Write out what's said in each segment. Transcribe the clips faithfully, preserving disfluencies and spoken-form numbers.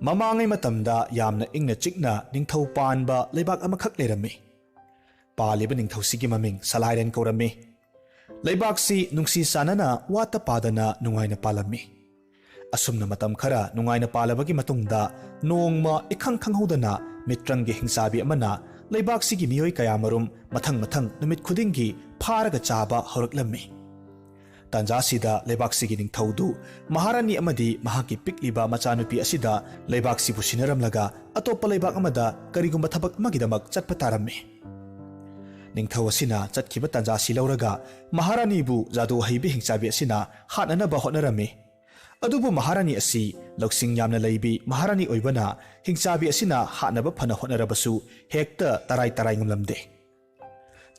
ꯃꯃꯥꯡꯉꯩ ꯃꯇꯝꯗ ꯌꯥꯝꯅ ꯏꯪꯅ ꯆꯤꯛꯅ ꯅꯤꯡꯊꯧ ꯄꯥꯟꯕ ꯂꯩꯕꯥꯛ ꯑꯃꯈꯛ ꯂꯩꯔꯝꯃꯤ꯫ ꯄꯥꯜꯂꯤꯕ ꯅꯤꯡꯊꯧꯁꯤꯒꯤ ꯃꯃꯤꯡ ꯁꯂꯥꯏꯔꯦꯟ ꯀꯧꯔꯝꯃꯤ꯫ ꯂꯩꯕꯥꯛꯁꯤ ꯅꯨꯡꯁꯤ ꯆꯥꯟꯅꯅ ꯋꯥꯠꯇ ꯄꯥꯗꯅ ꯅꯨꯡꯉꯥꯏꯅ ꯄꯥꯜꯂꯝꯃꯤ꯫ ꯑꯁꯨꯝꯅ ꯃꯇꯝ ꯈꯔ ꯅꯨꯡꯉꯥꯏꯅ ꯄꯥꯜꯂꯕꯒꯤ ꯃꯇꯨꯡꯗ ꯅꯣꯡꯃ ꯏꯈꯪ ꯈꯪꯍꯧꯗꯅ ꯃꯤꯇ꯭ꯔꯪꯒꯤ ꯍꯤꯡꯆꯥꯕꯤ ꯑꯃꯅ ꯂꯩꯕꯥꯛꯁꯤꯒꯤ ꯃꯤꯑꯣꯏ ꯀꯌꯥꯃꯔꯨꯝ ꯃꯊꯪ ꯃꯊꯪ ꯅꯨꯃꯤꯠ ꯈꯨꯗꯤꯡꯒꯤ ꯐꯥꯔꯒ ꯆꯥꯕ ꯍꯧꯔꯛꯂꯝꯃꯤ꯫ ꯇꯥꯟꯖꯥꯁꯤꯗ ꯂꯩꯕꯥꯛꯁꯤꯒꯤ ꯅꯤꯡꯊꯧꯗꯨ ꯃꯍꯥꯔꯥꯅꯤ ꯑꯃꯗꯤ ꯃꯍꯥꯛꯀꯤ ꯄꯤꯛꯂꯤꯕ ꯃꯆꯥꯅꯨꯄꯤ ꯑꯁꯤꯗ ꯂꯩꯕꯥꯛꯁꯤꯕꯨ ꯁꯤꯟꯅꯔꯝꯂꯒ ꯑꯇꯣꯞꯄ ꯂꯩꯕꯥꯛ ꯑꯃꯗ ꯀꯔꯤꯒꯨꯝꯕ ꯊꯕꯛ ꯑꯃꯒꯤꯗꯃꯛ ꯆꯠꯄ ꯇꯥꯔꯝꯃꯤ꯫ ꯅꯤꯡꯊꯧ ꯑꯁꯤꯅ ꯆꯠꯈꯤꯕ ꯇꯥꯟꯖꯥꯁꯤ ꯂꯧꯔꯒ ꯃꯍꯥꯔꯥꯅꯤꯕꯨ ꯖꯥꯗꯨ ꯍꯩꯕꯤ ꯍꯤꯡꯆꯥꯕꯤ ꯑꯁꯤꯅ ꯍꯥꯠꯅꯅꯕ ꯍꯣꯠꯅꯔꯝꯃꯤ꯫ ꯑꯗꯨꯕꯨ ꯃꯍꯥꯔꯥꯅꯤ ꯑꯁꯤ ꯂꯧꯁꯤꯡ ꯌꯥꯝꯅ ꯂꯩꯕꯤ ꯃꯍꯥꯔꯥꯅꯤ ꯑꯣꯏꯕꯅ ꯍꯤꯡꯆꯥꯕꯤ ꯑꯁꯤꯅ ꯍꯥꯠꯅꯕ ꯐꯅ ꯍꯣꯠꯅꯔꯕꯁꯨ ꯍꯦꯛꯇ ꯇꯔꯥꯏ ꯇꯔꯥꯏ ꯉꯝꯂꯝꯗꯦ꯫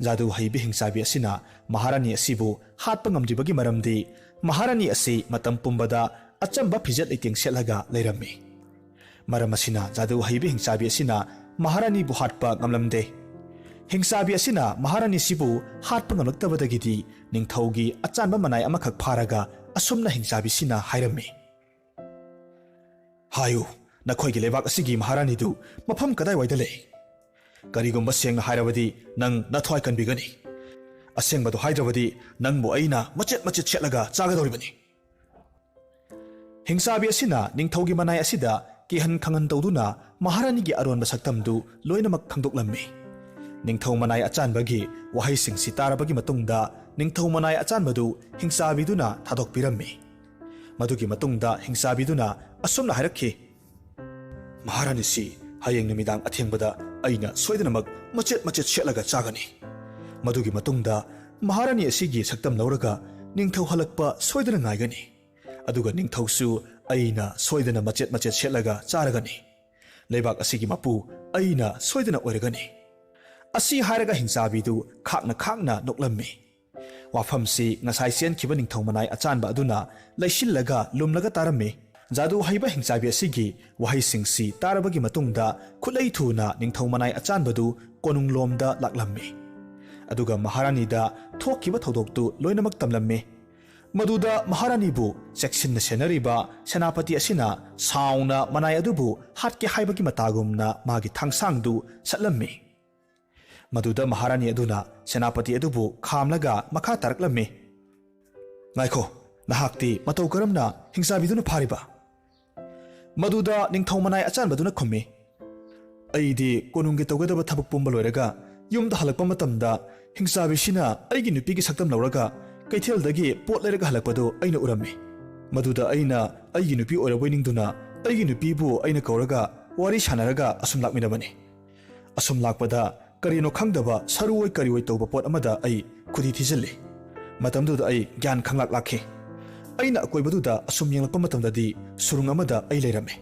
ꯖꯥꯗꯨ ꯍꯩꯕꯤ ꯍꯤꯡꯆꯥꯕꯤ ꯑꯁꯤꯅ ꯃꯍꯥꯔꯥꯅꯤ ꯑꯁꯤꯕꯨ ꯍꯥꯠꯄ ꯉꯝꯗ꯭ꯔꯤꯕꯒꯤ ꯃꯔꯝꯗꯤ ꯃꯍꯥꯔꯥꯅꯤ ꯑꯁꯤ ꯃꯇꯝ ꯄꯨꯝꯕꯗ ꯑꯆꯝꯕ ꯐꯤꯖꯦꯠ ꯂꯩꯇꯦꯡ ꯁꯦꯠꯂꯒ ꯂꯩꯔꯝꯃꯤ꯫ ꯃꯔꯝ ꯑꯁꯤꯅ ꯖꯥꯗꯨ ꯍꯩꯕꯤ ꯍꯤꯡꯆꯥꯕꯤ ꯑꯁꯤꯅ ꯃꯍꯥꯔꯥꯅꯤꯕꯨ ꯍꯥꯠꯄ ꯉꯝꯂꯝꯗꯦ꯫ ꯍꯤꯡꯆꯥꯕꯤ ꯑꯁꯤꯅ ꯃꯍꯥꯔꯥꯅꯤꯁꯤꯕꯨ ꯍꯥꯠꯄ ꯉꯝꯂꯛꯇꯕꯗꯒꯤꯗꯤ ꯅꯤꯡꯊꯧꯒꯤ ꯑꯆꯥꯟꯕ ꯃꯅꯥꯏ ꯑꯃꯈꯛ ꯐꯥꯔꯒ ꯑꯁꯨꯝꯅ ꯍꯤꯡꯆꯥꯕꯤꯁꯤꯅ ꯍꯥꯏꯔꯝꯃꯤ, "ꯍꯥꯏꯌꯨ, ꯅꯈꯣꯏꯒꯤ ꯂꯩꯕꯥꯛ ꯑꯁꯤꯒꯤ ꯃꯍꯥꯔꯥꯅꯤꯗꯨ ꯃꯐꯝ ꯀꯗꯥꯏꯋꯥꯏꯗ ꯂꯩ? ꯀꯔꯤꯒꯨꯝꯕ ꯁꯦꯡꯅ ꯍꯥꯏꯔꯕꯗꯤ ꯅꯪ ꯅꯊ꯭ꯋꯥꯏ ꯀꯟꯕꯤꯒꯅꯤ꯫ ꯑꯁꯦꯡꯕꯗꯨ ꯍꯥꯏꯗ꯭ꯔꯕꯗꯤ ꯅꯪꯕꯨ ꯑꯩꯅ ꯃꯆꯦꯠ ꯃꯆꯦꯠ ꯁꯦꯠꯂꯒ ꯆꯥꯒꯗꯧꯔꯤꯕꯅꯤ꯫" ꯍꯤꯡꯆꯥꯕꯤ ꯑꯁꯤꯅ ꯅꯤꯡꯊꯧꯒꯤ ꯃꯅꯥꯏ ꯑꯁꯤꯗ ꯀꯤꯍꯟ ꯈꯪꯍꯟ ꯇꯧꯗꯨꯅ ꯃꯍꯥꯔꯥꯅꯤꯒꯤ ꯑꯔꯣꯟꯕ ꯁꯛꯇꯝꯗꯨ ꯂꯣꯏꯅꯃꯛ ꯈꯪꯗꯣꯛꯂꯝꯃꯤ꯫ ꯅꯤꯡꯊꯧ ꯃꯅꯥꯏ ꯑꯆꯥꯟꯕꯒꯤ ꯋꯥꯍꯩꯁꯤꯡꯁꯤ ꯇꯥꯔꯕꯒꯤ ꯃꯇꯨꯡꯗ ꯅꯤꯡꯊꯧ ꯃꯅꯥꯏ ꯑꯆꯥꯟꯕꯗꯨ ꯍꯤꯡꯆꯥꯕꯤꯗꯨꯅ ꯊꯥꯗꯣꯛꯄꯤꯔꯝꯃꯤ꯫ ꯃꯗꯨꯒꯤ ꯃꯇꯨꯡꯗ ꯍꯤꯡꯆꯥꯕꯤꯗꯨꯅ ꯑꯁꯨꯝꯅ ꯍꯥꯏꯔꯛꯈꯤ, "ꯃꯍꯥꯔꯥꯅꯤꯁꯤ ꯍꯌꯦꯡ ꯅꯨꯃꯤꯗꯥꯡ ꯑꯊꯦꯡꯕꯗ ꯑꯩꯅ ꯁꯣꯏꯗꯅꯃꯛ ꯃꯆꯦꯠ ꯃꯆꯦꯠ ꯁꯦꯠꯂꯒ ꯆꯥꯒꯅꯤ꯫ ꯃꯗꯨꯒꯤ ꯃꯇꯨꯡꯗ ꯃꯍꯥꯔꯥꯅꯤ ꯑꯁꯤꯒꯤ ꯁꯛꯇꯝ ꯂꯧꯔꯒ ꯅꯤꯡꯊꯧ ꯍꯜꯂꯛꯄ ꯁꯣꯏꯗꯅ ꯉꯥꯏꯒꯅꯤ꯫ ꯑꯗꯨꯒ ꯅꯤꯡꯊꯧꯁꯨ ꯑꯩꯅ ꯁꯣꯏꯗꯅ ꯃꯆꯦꯠ ꯃꯆꯦꯠ ꯁꯦꯠꯂꯒ ꯆꯥꯔꯒꯅꯤ꯫ ꯂꯩꯕꯥꯛ ꯑꯁꯤꯒꯤ ꯃꯄꯨ ꯑꯩꯅ ꯁꯣꯏꯗꯅ ꯑꯣꯏꯔꯒꯅꯤ꯫" ꯑꯁꯤ ꯍꯥꯏꯔꯒ ꯍꯤꯡꯆꯥꯕꯤꯗꯨ ꯈꯥꯛꯅ ꯈꯥꯛꯅ ꯅꯣꯛꯂꯝꯃꯤ꯫ ꯋꯥꯐꯝꯁꯤ ꯉꯁꯥꯏ ꯆꯦꯟꯈꯤꯕ ꯅꯤꯡꯊꯧ ꯃꯅꯥꯏ ꯑꯆꯥꯟꯕ ꯑꯗꯨꯅ ꯂꯩꯁꯤꯜꯂꯒ ꯂꯨꯝꯂꯒ ꯇꯥꯔꯝꯃꯤ꯫ ꯖꯥꯗꯨ ꯍꯩꯕ ꯍꯤꯡꯆꯥꯕꯤ ꯑꯁꯤꯒꯤ ꯋꯥꯍꯩꯁꯤꯡꯁꯤ ꯇꯥꯔꯕꯒꯤ ꯃꯇꯨꯡꯗ ꯈꯨꯠꯂꯩ ꯊꯨꯅ ꯅꯤꯡꯊꯧ ꯃꯅꯥꯏ ꯑꯆꯥꯟꯕꯗꯨ ꯀꯣꯅꯨꯡꯂꯣꯝꯗ ꯂꯥꯛꯂꯝꯃꯤ꯫ ꯑꯗꯨꯒ ꯃꯍꯥꯔꯥꯅꯤꯗ ꯊꯣꯛꯈꯤꯕ ꯊꯧꯗꯣꯛꯇꯨ ꯂꯣꯏꯅꯃꯛ ꯇꯝꯂꯝꯃꯤ꯫ ꯃꯗꯨꯗ ꯃꯍꯥꯔꯥꯅꯤꯕꯨ ꯆꯦꯛꯁꯤꯟꯅ ꯁꯦꯟꯅꯔꯤꯕ ꯁꯦꯅꯥꯄꯇꯤ ꯑꯁꯤꯅ ꯁꯥꯎꯅ ꯃꯅꯥꯏ ꯑꯗꯨꯕꯨ ꯍꯥꯠꯀꯦ ꯍꯥꯏꯕꯒꯤ ꯃꯇꯥꯒꯨꯝꯅ ꯃꯥꯒꯤ ꯊꯥꯡꯁꯥꯡꯗꯨ ꯁꯠꯂꯝꯃꯤ꯫ ꯃꯗꯨꯗ ꯃꯍꯥꯔꯥꯅꯤ ꯑꯗꯨꯅ ꯁꯦꯅꯥꯄꯇꯤ ꯑꯗꯨꯕꯨ ꯈꯥꯝꯂꯒ ꯃꯈꯥ ꯇꯥꯔꯛꯂꯝꯃꯤ, "ꯉꯥꯏꯈꯣ, ꯅꯍꯥꯛꯇꯤ ꯃꯇꯧ ꯀꯔꯝꯅ ꯍꯤꯡꯆꯥꯕꯤꯗꯨꯅ ꯐꯥꯔꯤꯕ?" ꯃꯗꯨꯗ ꯅꯤꯡꯊꯧ ꯃꯅꯥꯏ ꯑꯆꯥꯟꯕꯗꯨꯅ ꯈꯨꯝꯃꯤ, "ꯑꯩꯗꯤ ꯀꯣꯅꯨꯡꯒꯤ ꯇꯧꯒꯗꯕ ꯊꯕꯛ ꯄꯨꯝꯕ ꯂꯣꯏꯔꯒ ꯌꯨꯝꯗ ꯍꯜꯂꯛꯄ ꯃꯇꯝꯗ ꯍꯤꯡꯆꯥꯕꯤꯁꯤꯅ ꯑꯩꯒꯤ ꯅꯨꯄꯤꯒꯤ ꯁꯛꯇꯝ ꯂꯧꯔꯒ ꯀꯩꯊꯦꯜꯗꯒꯤ ꯄꯣꯠ ꯂꯩꯔꯒ ꯍꯜꯂꯛꯄꯗꯨ ꯑꯩꯅ ꯎꯔꯝꯃꯤ꯫ ꯃꯗꯨꯗ ꯑꯩꯅ ꯑꯩꯒꯤ ꯅꯨꯄꯤ ꯑꯣꯏꯔꯕꯣꯏ ꯅꯤꯡꯗꯨꯅ ꯑꯩꯒꯤ ꯅꯨꯄꯤꯕꯨ ꯑꯩꯅ ꯀꯧꯔꯒ ꯋꯥꯔꯤ ꯁꯥꯟꯅꯔꯒ ꯑꯁꯨꯝ ꯂꯥꯛꯃꯤꯟꯅꯕꯅꯤ꯫ ꯑꯁꯨꯝ ꯂꯥꯛꯄꯗ ꯀꯔꯤꯅꯣ ꯈꯪꯗꯕ ꯁꯔꯨ ꯑꯣꯏ ꯀꯔꯤ ꯑꯣꯏ ꯇꯧꯕ ꯄꯣꯠ ꯑꯃꯗ ꯑꯩ ꯈꯨꯗꯤ ꯊꯤꯖꯤꯜꯂꯤ꯫ ꯃꯇꯝꯗꯨꯗ ꯑꯩ ꯒ꯭ꯌꯥꯟ ꯈꯪꯂꯥꯛ ꯂꯥꯛꯈꯤ꯫ ꯑꯩꯅ ꯑꯀꯣꯏꯕꯗꯨꯗ ꯑꯁꯨꯝ ꯌꯦꯡꯂꯛꯄ ꯃꯇꯝꯗꯗꯤ ꯁꯨꯔꯨꯡ ꯑꯃꯗ ꯑꯩ ꯂꯩꯔꯝꯃꯤ꯫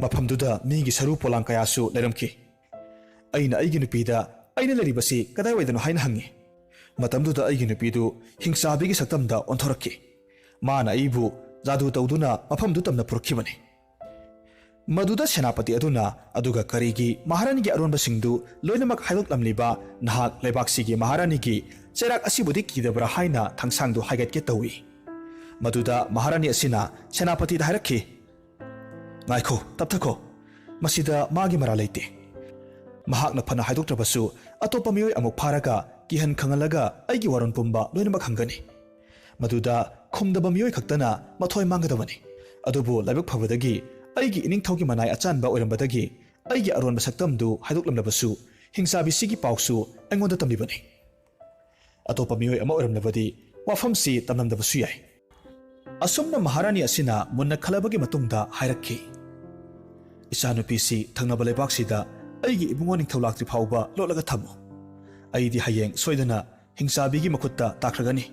ꯃꯐꯝꯗꯨꯗ ꯃꯤꯒꯤ ꯁꯔꯨ ꯄꯣꯂꯥꯡ ꯀꯌꯥꯁꯨ ꯂꯩꯔꯝꯈꯤ꯫ ꯑꯩꯅ ꯑꯩꯒꯤ ꯅꯨꯄꯤꯗ, "ꯑꯩꯅ ꯂꯩꯔꯤꯕꯁꯤ ꯀꯗꯥꯏꯋꯥꯏꯗꯅꯣ?" ꯍꯥꯏꯅ ꯍꯪꯉꯤ꯫ ꯃꯇꯝꯗꯨꯗ ꯑꯩꯒꯤ ꯅꯨꯄꯤꯗꯨ ꯍꯤꯡꯆꯥꯕꯤꯒꯤ ꯁꯛꯇꯝꯗ ꯑꯣꯟꯊꯣꯔꯛꯈꯤ꯫ ꯃꯥꯅ ꯑꯩꯕꯨ ꯖꯥꯗꯨ ꯇꯧꯗꯨꯅ ꯃꯐꯝꯗꯨ ꯇꯝꯅ ꯄꯨꯔꯛꯈꯤꯕꯅꯤ꯫ ꯃꯗꯨꯗ ꯁꯦꯅꯥꯄꯇꯤ ꯑꯗꯨꯅ ꯑꯗꯨꯒ ꯀꯔꯤꯒꯤ ꯃꯍꯥꯔꯥꯅꯤꯒꯤ ꯑꯔꯣꯟꯕꯁꯤꯡꯗꯨ ꯂꯣꯏꯅꯃꯛ ꯍꯥꯏꯗꯣꯛꯂꯝꯂꯤꯕ ꯅꯍꯥꯛ ꯂꯩꯕꯥꯛꯁꯤꯒꯤ ꯃꯍꯥꯔꯥꯅꯤꯒꯤ ꯆꯩꯔꯥꯛ ꯑꯁꯤꯕꯨꯗꯤ ꯀꯤꯗꯕ꯭ꯔꯥ ꯍꯥꯏꯅ ꯊꯥꯡꯁꯥꯡꯗꯨ ꯍꯥꯏꯒꯠꯀꯦ ꯇꯧꯏ꯫ ꯃꯗꯨꯗ ꯃꯍꯥꯔꯥꯅꯤ ꯑꯁꯤꯅ ꯁꯦꯅꯥꯄꯇꯤꯗ ꯍꯥꯏꯔꯛꯈꯤ, "ꯉꯥꯏꯈꯣ, ꯇꯞꯊꯈꯣ꯫ ꯃꯁꯤꯗ ꯃꯥꯒꯤ ꯃꯔꯥꯜ ꯂꯩꯇꯦ꯫ ꯃꯍꯥꯛꯅ ꯐꯅ ꯍꯥꯏꯗꯣꯛꯇ꯭ꯔꯕꯁꯨ ꯑꯇꯣꯞꯄ ꯃꯤꯑꯣꯏ ꯑꯃꯨꯛ ꯐꯥꯔꯒ ꯀꯤꯍꯟ ꯈꯪꯍꯜꯂꯒ ꯑꯩꯒꯤ ꯋꯥꯔꯣꯟ ꯄꯨꯝꯕ ꯂꯣꯏꯅꯃꯛ ꯍꯪꯒꯅꯤ꯫ ꯃꯗꯨꯗ ꯈꯨꯝꯗꯕ ꯃꯤꯑꯣꯏ ꯈꯛꯇꯅ ꯃꯊꯣꯏ ꯃꯥꯡꯒꯗꯕꯅꯤ꯫ ꯑꯗꯨꯕꯨ ꯂꯥꯏꯕꯛ ꯐꯕꯗꯒꯤ ꯑꯩꯒꯤ ꯏꯅꯤꯡꯊꯧꯒꯤ ꯃꯅꯥꯏ ꯑꯆꯥꯟꯕ ꯑꯣꯏꯔꯝꯕꯗꯒꯤ ꯑꯩꯒꯤ ꯑꯔꯣꯟꯕ ꯁꯛꯇꯝꯗꯨ ꯍꯥꯏꯗꯣꯛꯂꯝꯂꯕꯁꯨ ꯍꯤꯡꯆꯥꯕꯤꯁꯤꯒꯤ ꯄꯥꯎꯁꯨ ꯑꯩꯉꯣꯟꯗ ꯇꯝꯂꯤꯕꯅꯤ꯫ ꯑꯇꯣꯞꯄ ꯃꯤꯑꯣꯏ ꯑꯃ ꯑꯣꯏꯔꯝꯂꯕꯗꯤ ꯋꯥꯐꯝꯁꯤ ꯇꯝꯂꯝꯗꯕꯁꯨ ꯌꯥꯏ"꯫ ꯑꯁꯨꯝꯅ ꯃꯍꯥꯔꯥꯅꯤ ꯑꯁꯤꯅ ꯃꯨꯟꯅ ꯈꯜꯂꯕꯒꯤ ꯃꯇꯨꯡꯗ ꯍꯥꯏꯔꯛꯈꯤ, "ꯏꯆꯥꯅꯨꯄꯤꯁꯤ ꯊꯪꯅꯕ ꯂꯩꯕꯥꯛꯁꯤꯗ ꯑꯩꯒꯤ ꯏꯕꯨꯡꯉꯣ ꯅꯤꯡꯊꯧ ꯂꯥꯛꯇ꯭ꯔꯤ ꯐꯥꯎꯕ ꯂꯣꯠꯂꯒ ꯊꯝꯃꯨ꯫ ꯑꯩꯗꯤ ꯍꯌꯦꯡ ꯁꯣꯏꯗꯅ ꯍꯤꯡꯆꯥꯕꯤꯒꯤ ꯃꯈꯨꯠꯇ ꯇꯥꯈ꯭ꯔꯒꯅꯤ꯫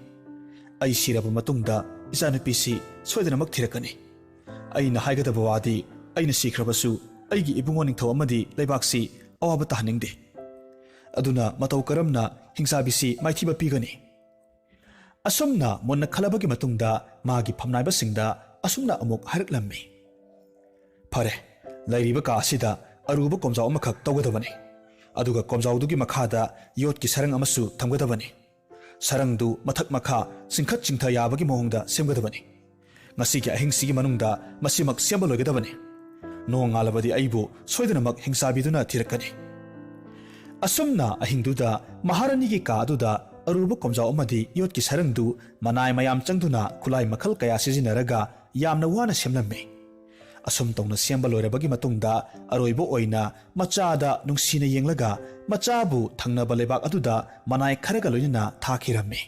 ꯑꯩ ꯁꯤꯔꯕ ꯃꯇꯨꯡꯗ ꯏꯆꯥꯅꯨꯄꯤꯁꯤ ꯁꯣꯏꯗꯅꯃꯛ ꯊꯤꯔꯛꯀꯅꯤ꯫ ꯑꯩꯅ ꯍꯥꯏꯒꯗꯕ ꯋꯥꯗꯤ, ꯑꯩꯅ ꯁꯤꯈ꯭ꯔꯕꯁꯨ ꯑꯩꯒꯤ ꯏꯕꯨꯡꯉꯣ ꯅꯤꯡꯊꯧ ꯑꯃꯗꯤ ꯂꯩꯕꯥꯛꯁꯤ ꯑꯋꯥꯕ ꯇꯥꯍꯟꯅꯤꯡꯗꯦ꯫ ꯑꯗꯨꯅ ꯃꯇꯧ ꯀꯔꯝꯅ ꯍꯤꯡꯆꯥꯕꯤꯁꯤ ꯃꯥꯏꯊꯤꯕ ꯄꯤꯒꯅꯤ?" ꯑꯁꯨꯝꯅ ꯃꯨꯟꯅ ꯈꯜꯂꯕꯒꯤ ꯃꯇꯨꯡꯗ ꯃꯥꯒꯤ ꯐꯝꯅꯥꯏꯕꯁꯤꯡꯗ ꯑꯁꯨꯝꯅ ꯑꯃꯨꯛ ꯍꯥꯏꯔꯛꯂꯝꯃꯤ, "ꯐꯔꯦ, ꯂꯩꯔꯤꯕ ꯀꯥ ꯑꯁꯤꯗ ꯑꯔꯨꯕ ꯀꯣꯝꯖꯥꯎ ꯑꯃꯈꯛ ꯇꯧꯒꯗꯕꯅꯤ꯫ ꯑꯗꯨꯒ ꯀꯣꯝꯖꯥꯎꯗꯨꯒꯤ ꯃꯈꯥꯗ ꯌꯣꯠꯀꯤ ꯁꯔꯪ ꯑꯃꯁꯨ ꯊꯝꯒꯗꯕꯅꯤ꯫ ꯁꯔꯪꯗꯨ ꯃꯊꯛ ꯃꯈꯥ, ꯆꯤꯡꯈꯠ ꯆꯤꯡꯊ ꯌꯥꯕꯒꯤ ꯃꯑꯣꯡꯗ ꯁꯦꯝꯒꯗꯕꯅꯤ꯫ ꯉꯁꯤꯒꯤ ꯑꯍꯤꯡꯁꯤꯒꯤ ꯃꯅꯨꯡꯗ ꯃꯁꯤꯃꯛ ꯁꯦꯝꯕ ꯂꯣꯏꯒꯗꯕꯅꯤ꯫ ꯅꯣꯡꯉꯥꯜꯂꯕꯗꯤ ꯑꯩꯕꯨ ꯁꯣꯏꯗꯅꯃꯛ ꯍꯤꯡꯆꯥꯕꯤꯗꯨꯅ ꯊꯤꯔꯛꯀꯅꯤ꯫ ꯑꯁꯨꯝꯅ ꯑꯍꯤꯡꯗꯨꯗ ꯃꯍꯥꯔꯥꯅꯤꯒꯤ ꯀꯥ ꯑꯗꯨꯗ ꯑꯔꯨꯕ ꯀꯣꯝꯖꯥꯎ ꯑꯃꯗꯤ ꯌꯣꯠꯀꯤ ꯁꯔꯪꯗꯨ ꯃꯅꯥꯏ ꯃꯌꯥꯝ ꯆꯪꯗꯨꯅ ꯈꯨꯠꯂꯥꯏ ꯃꯈꯜ ꯀꯌꯥ ꯁꯤꯖꯤꯟꯅꯔꯒ ꯌꯥꯝꯅ ꯋꯥꯅ ꯁꯦꯝꯂꯝꯃꯤ꯫ ꯑꯁꯨꯝ ꯇꯧꯅ ꯁꯦꯝꯕ ꯂꯣꯏꯔꯕꯒꯤ ꯃꯇꯨꯡꯗ ꯑꯔꯣꯏꯕ ꯑꯣꯏꯅ ꯃꯆꯥꯗ ꯅꯨꯡꯁꯤꯅ ꯌꯦꯡꯂꯒ ꯃꯆꯥꯕꯨ ꯊꯪꯅꯕ ꯂꯩꯕꯥꯛ ꯑꯗꯨꯗ ꯃꯅꯥꯏ ꯈꯔꯒ ꯂꯣꯏꯅꯅ ꯊꯥꯈꯤꯔꯝꯃꯤ꯫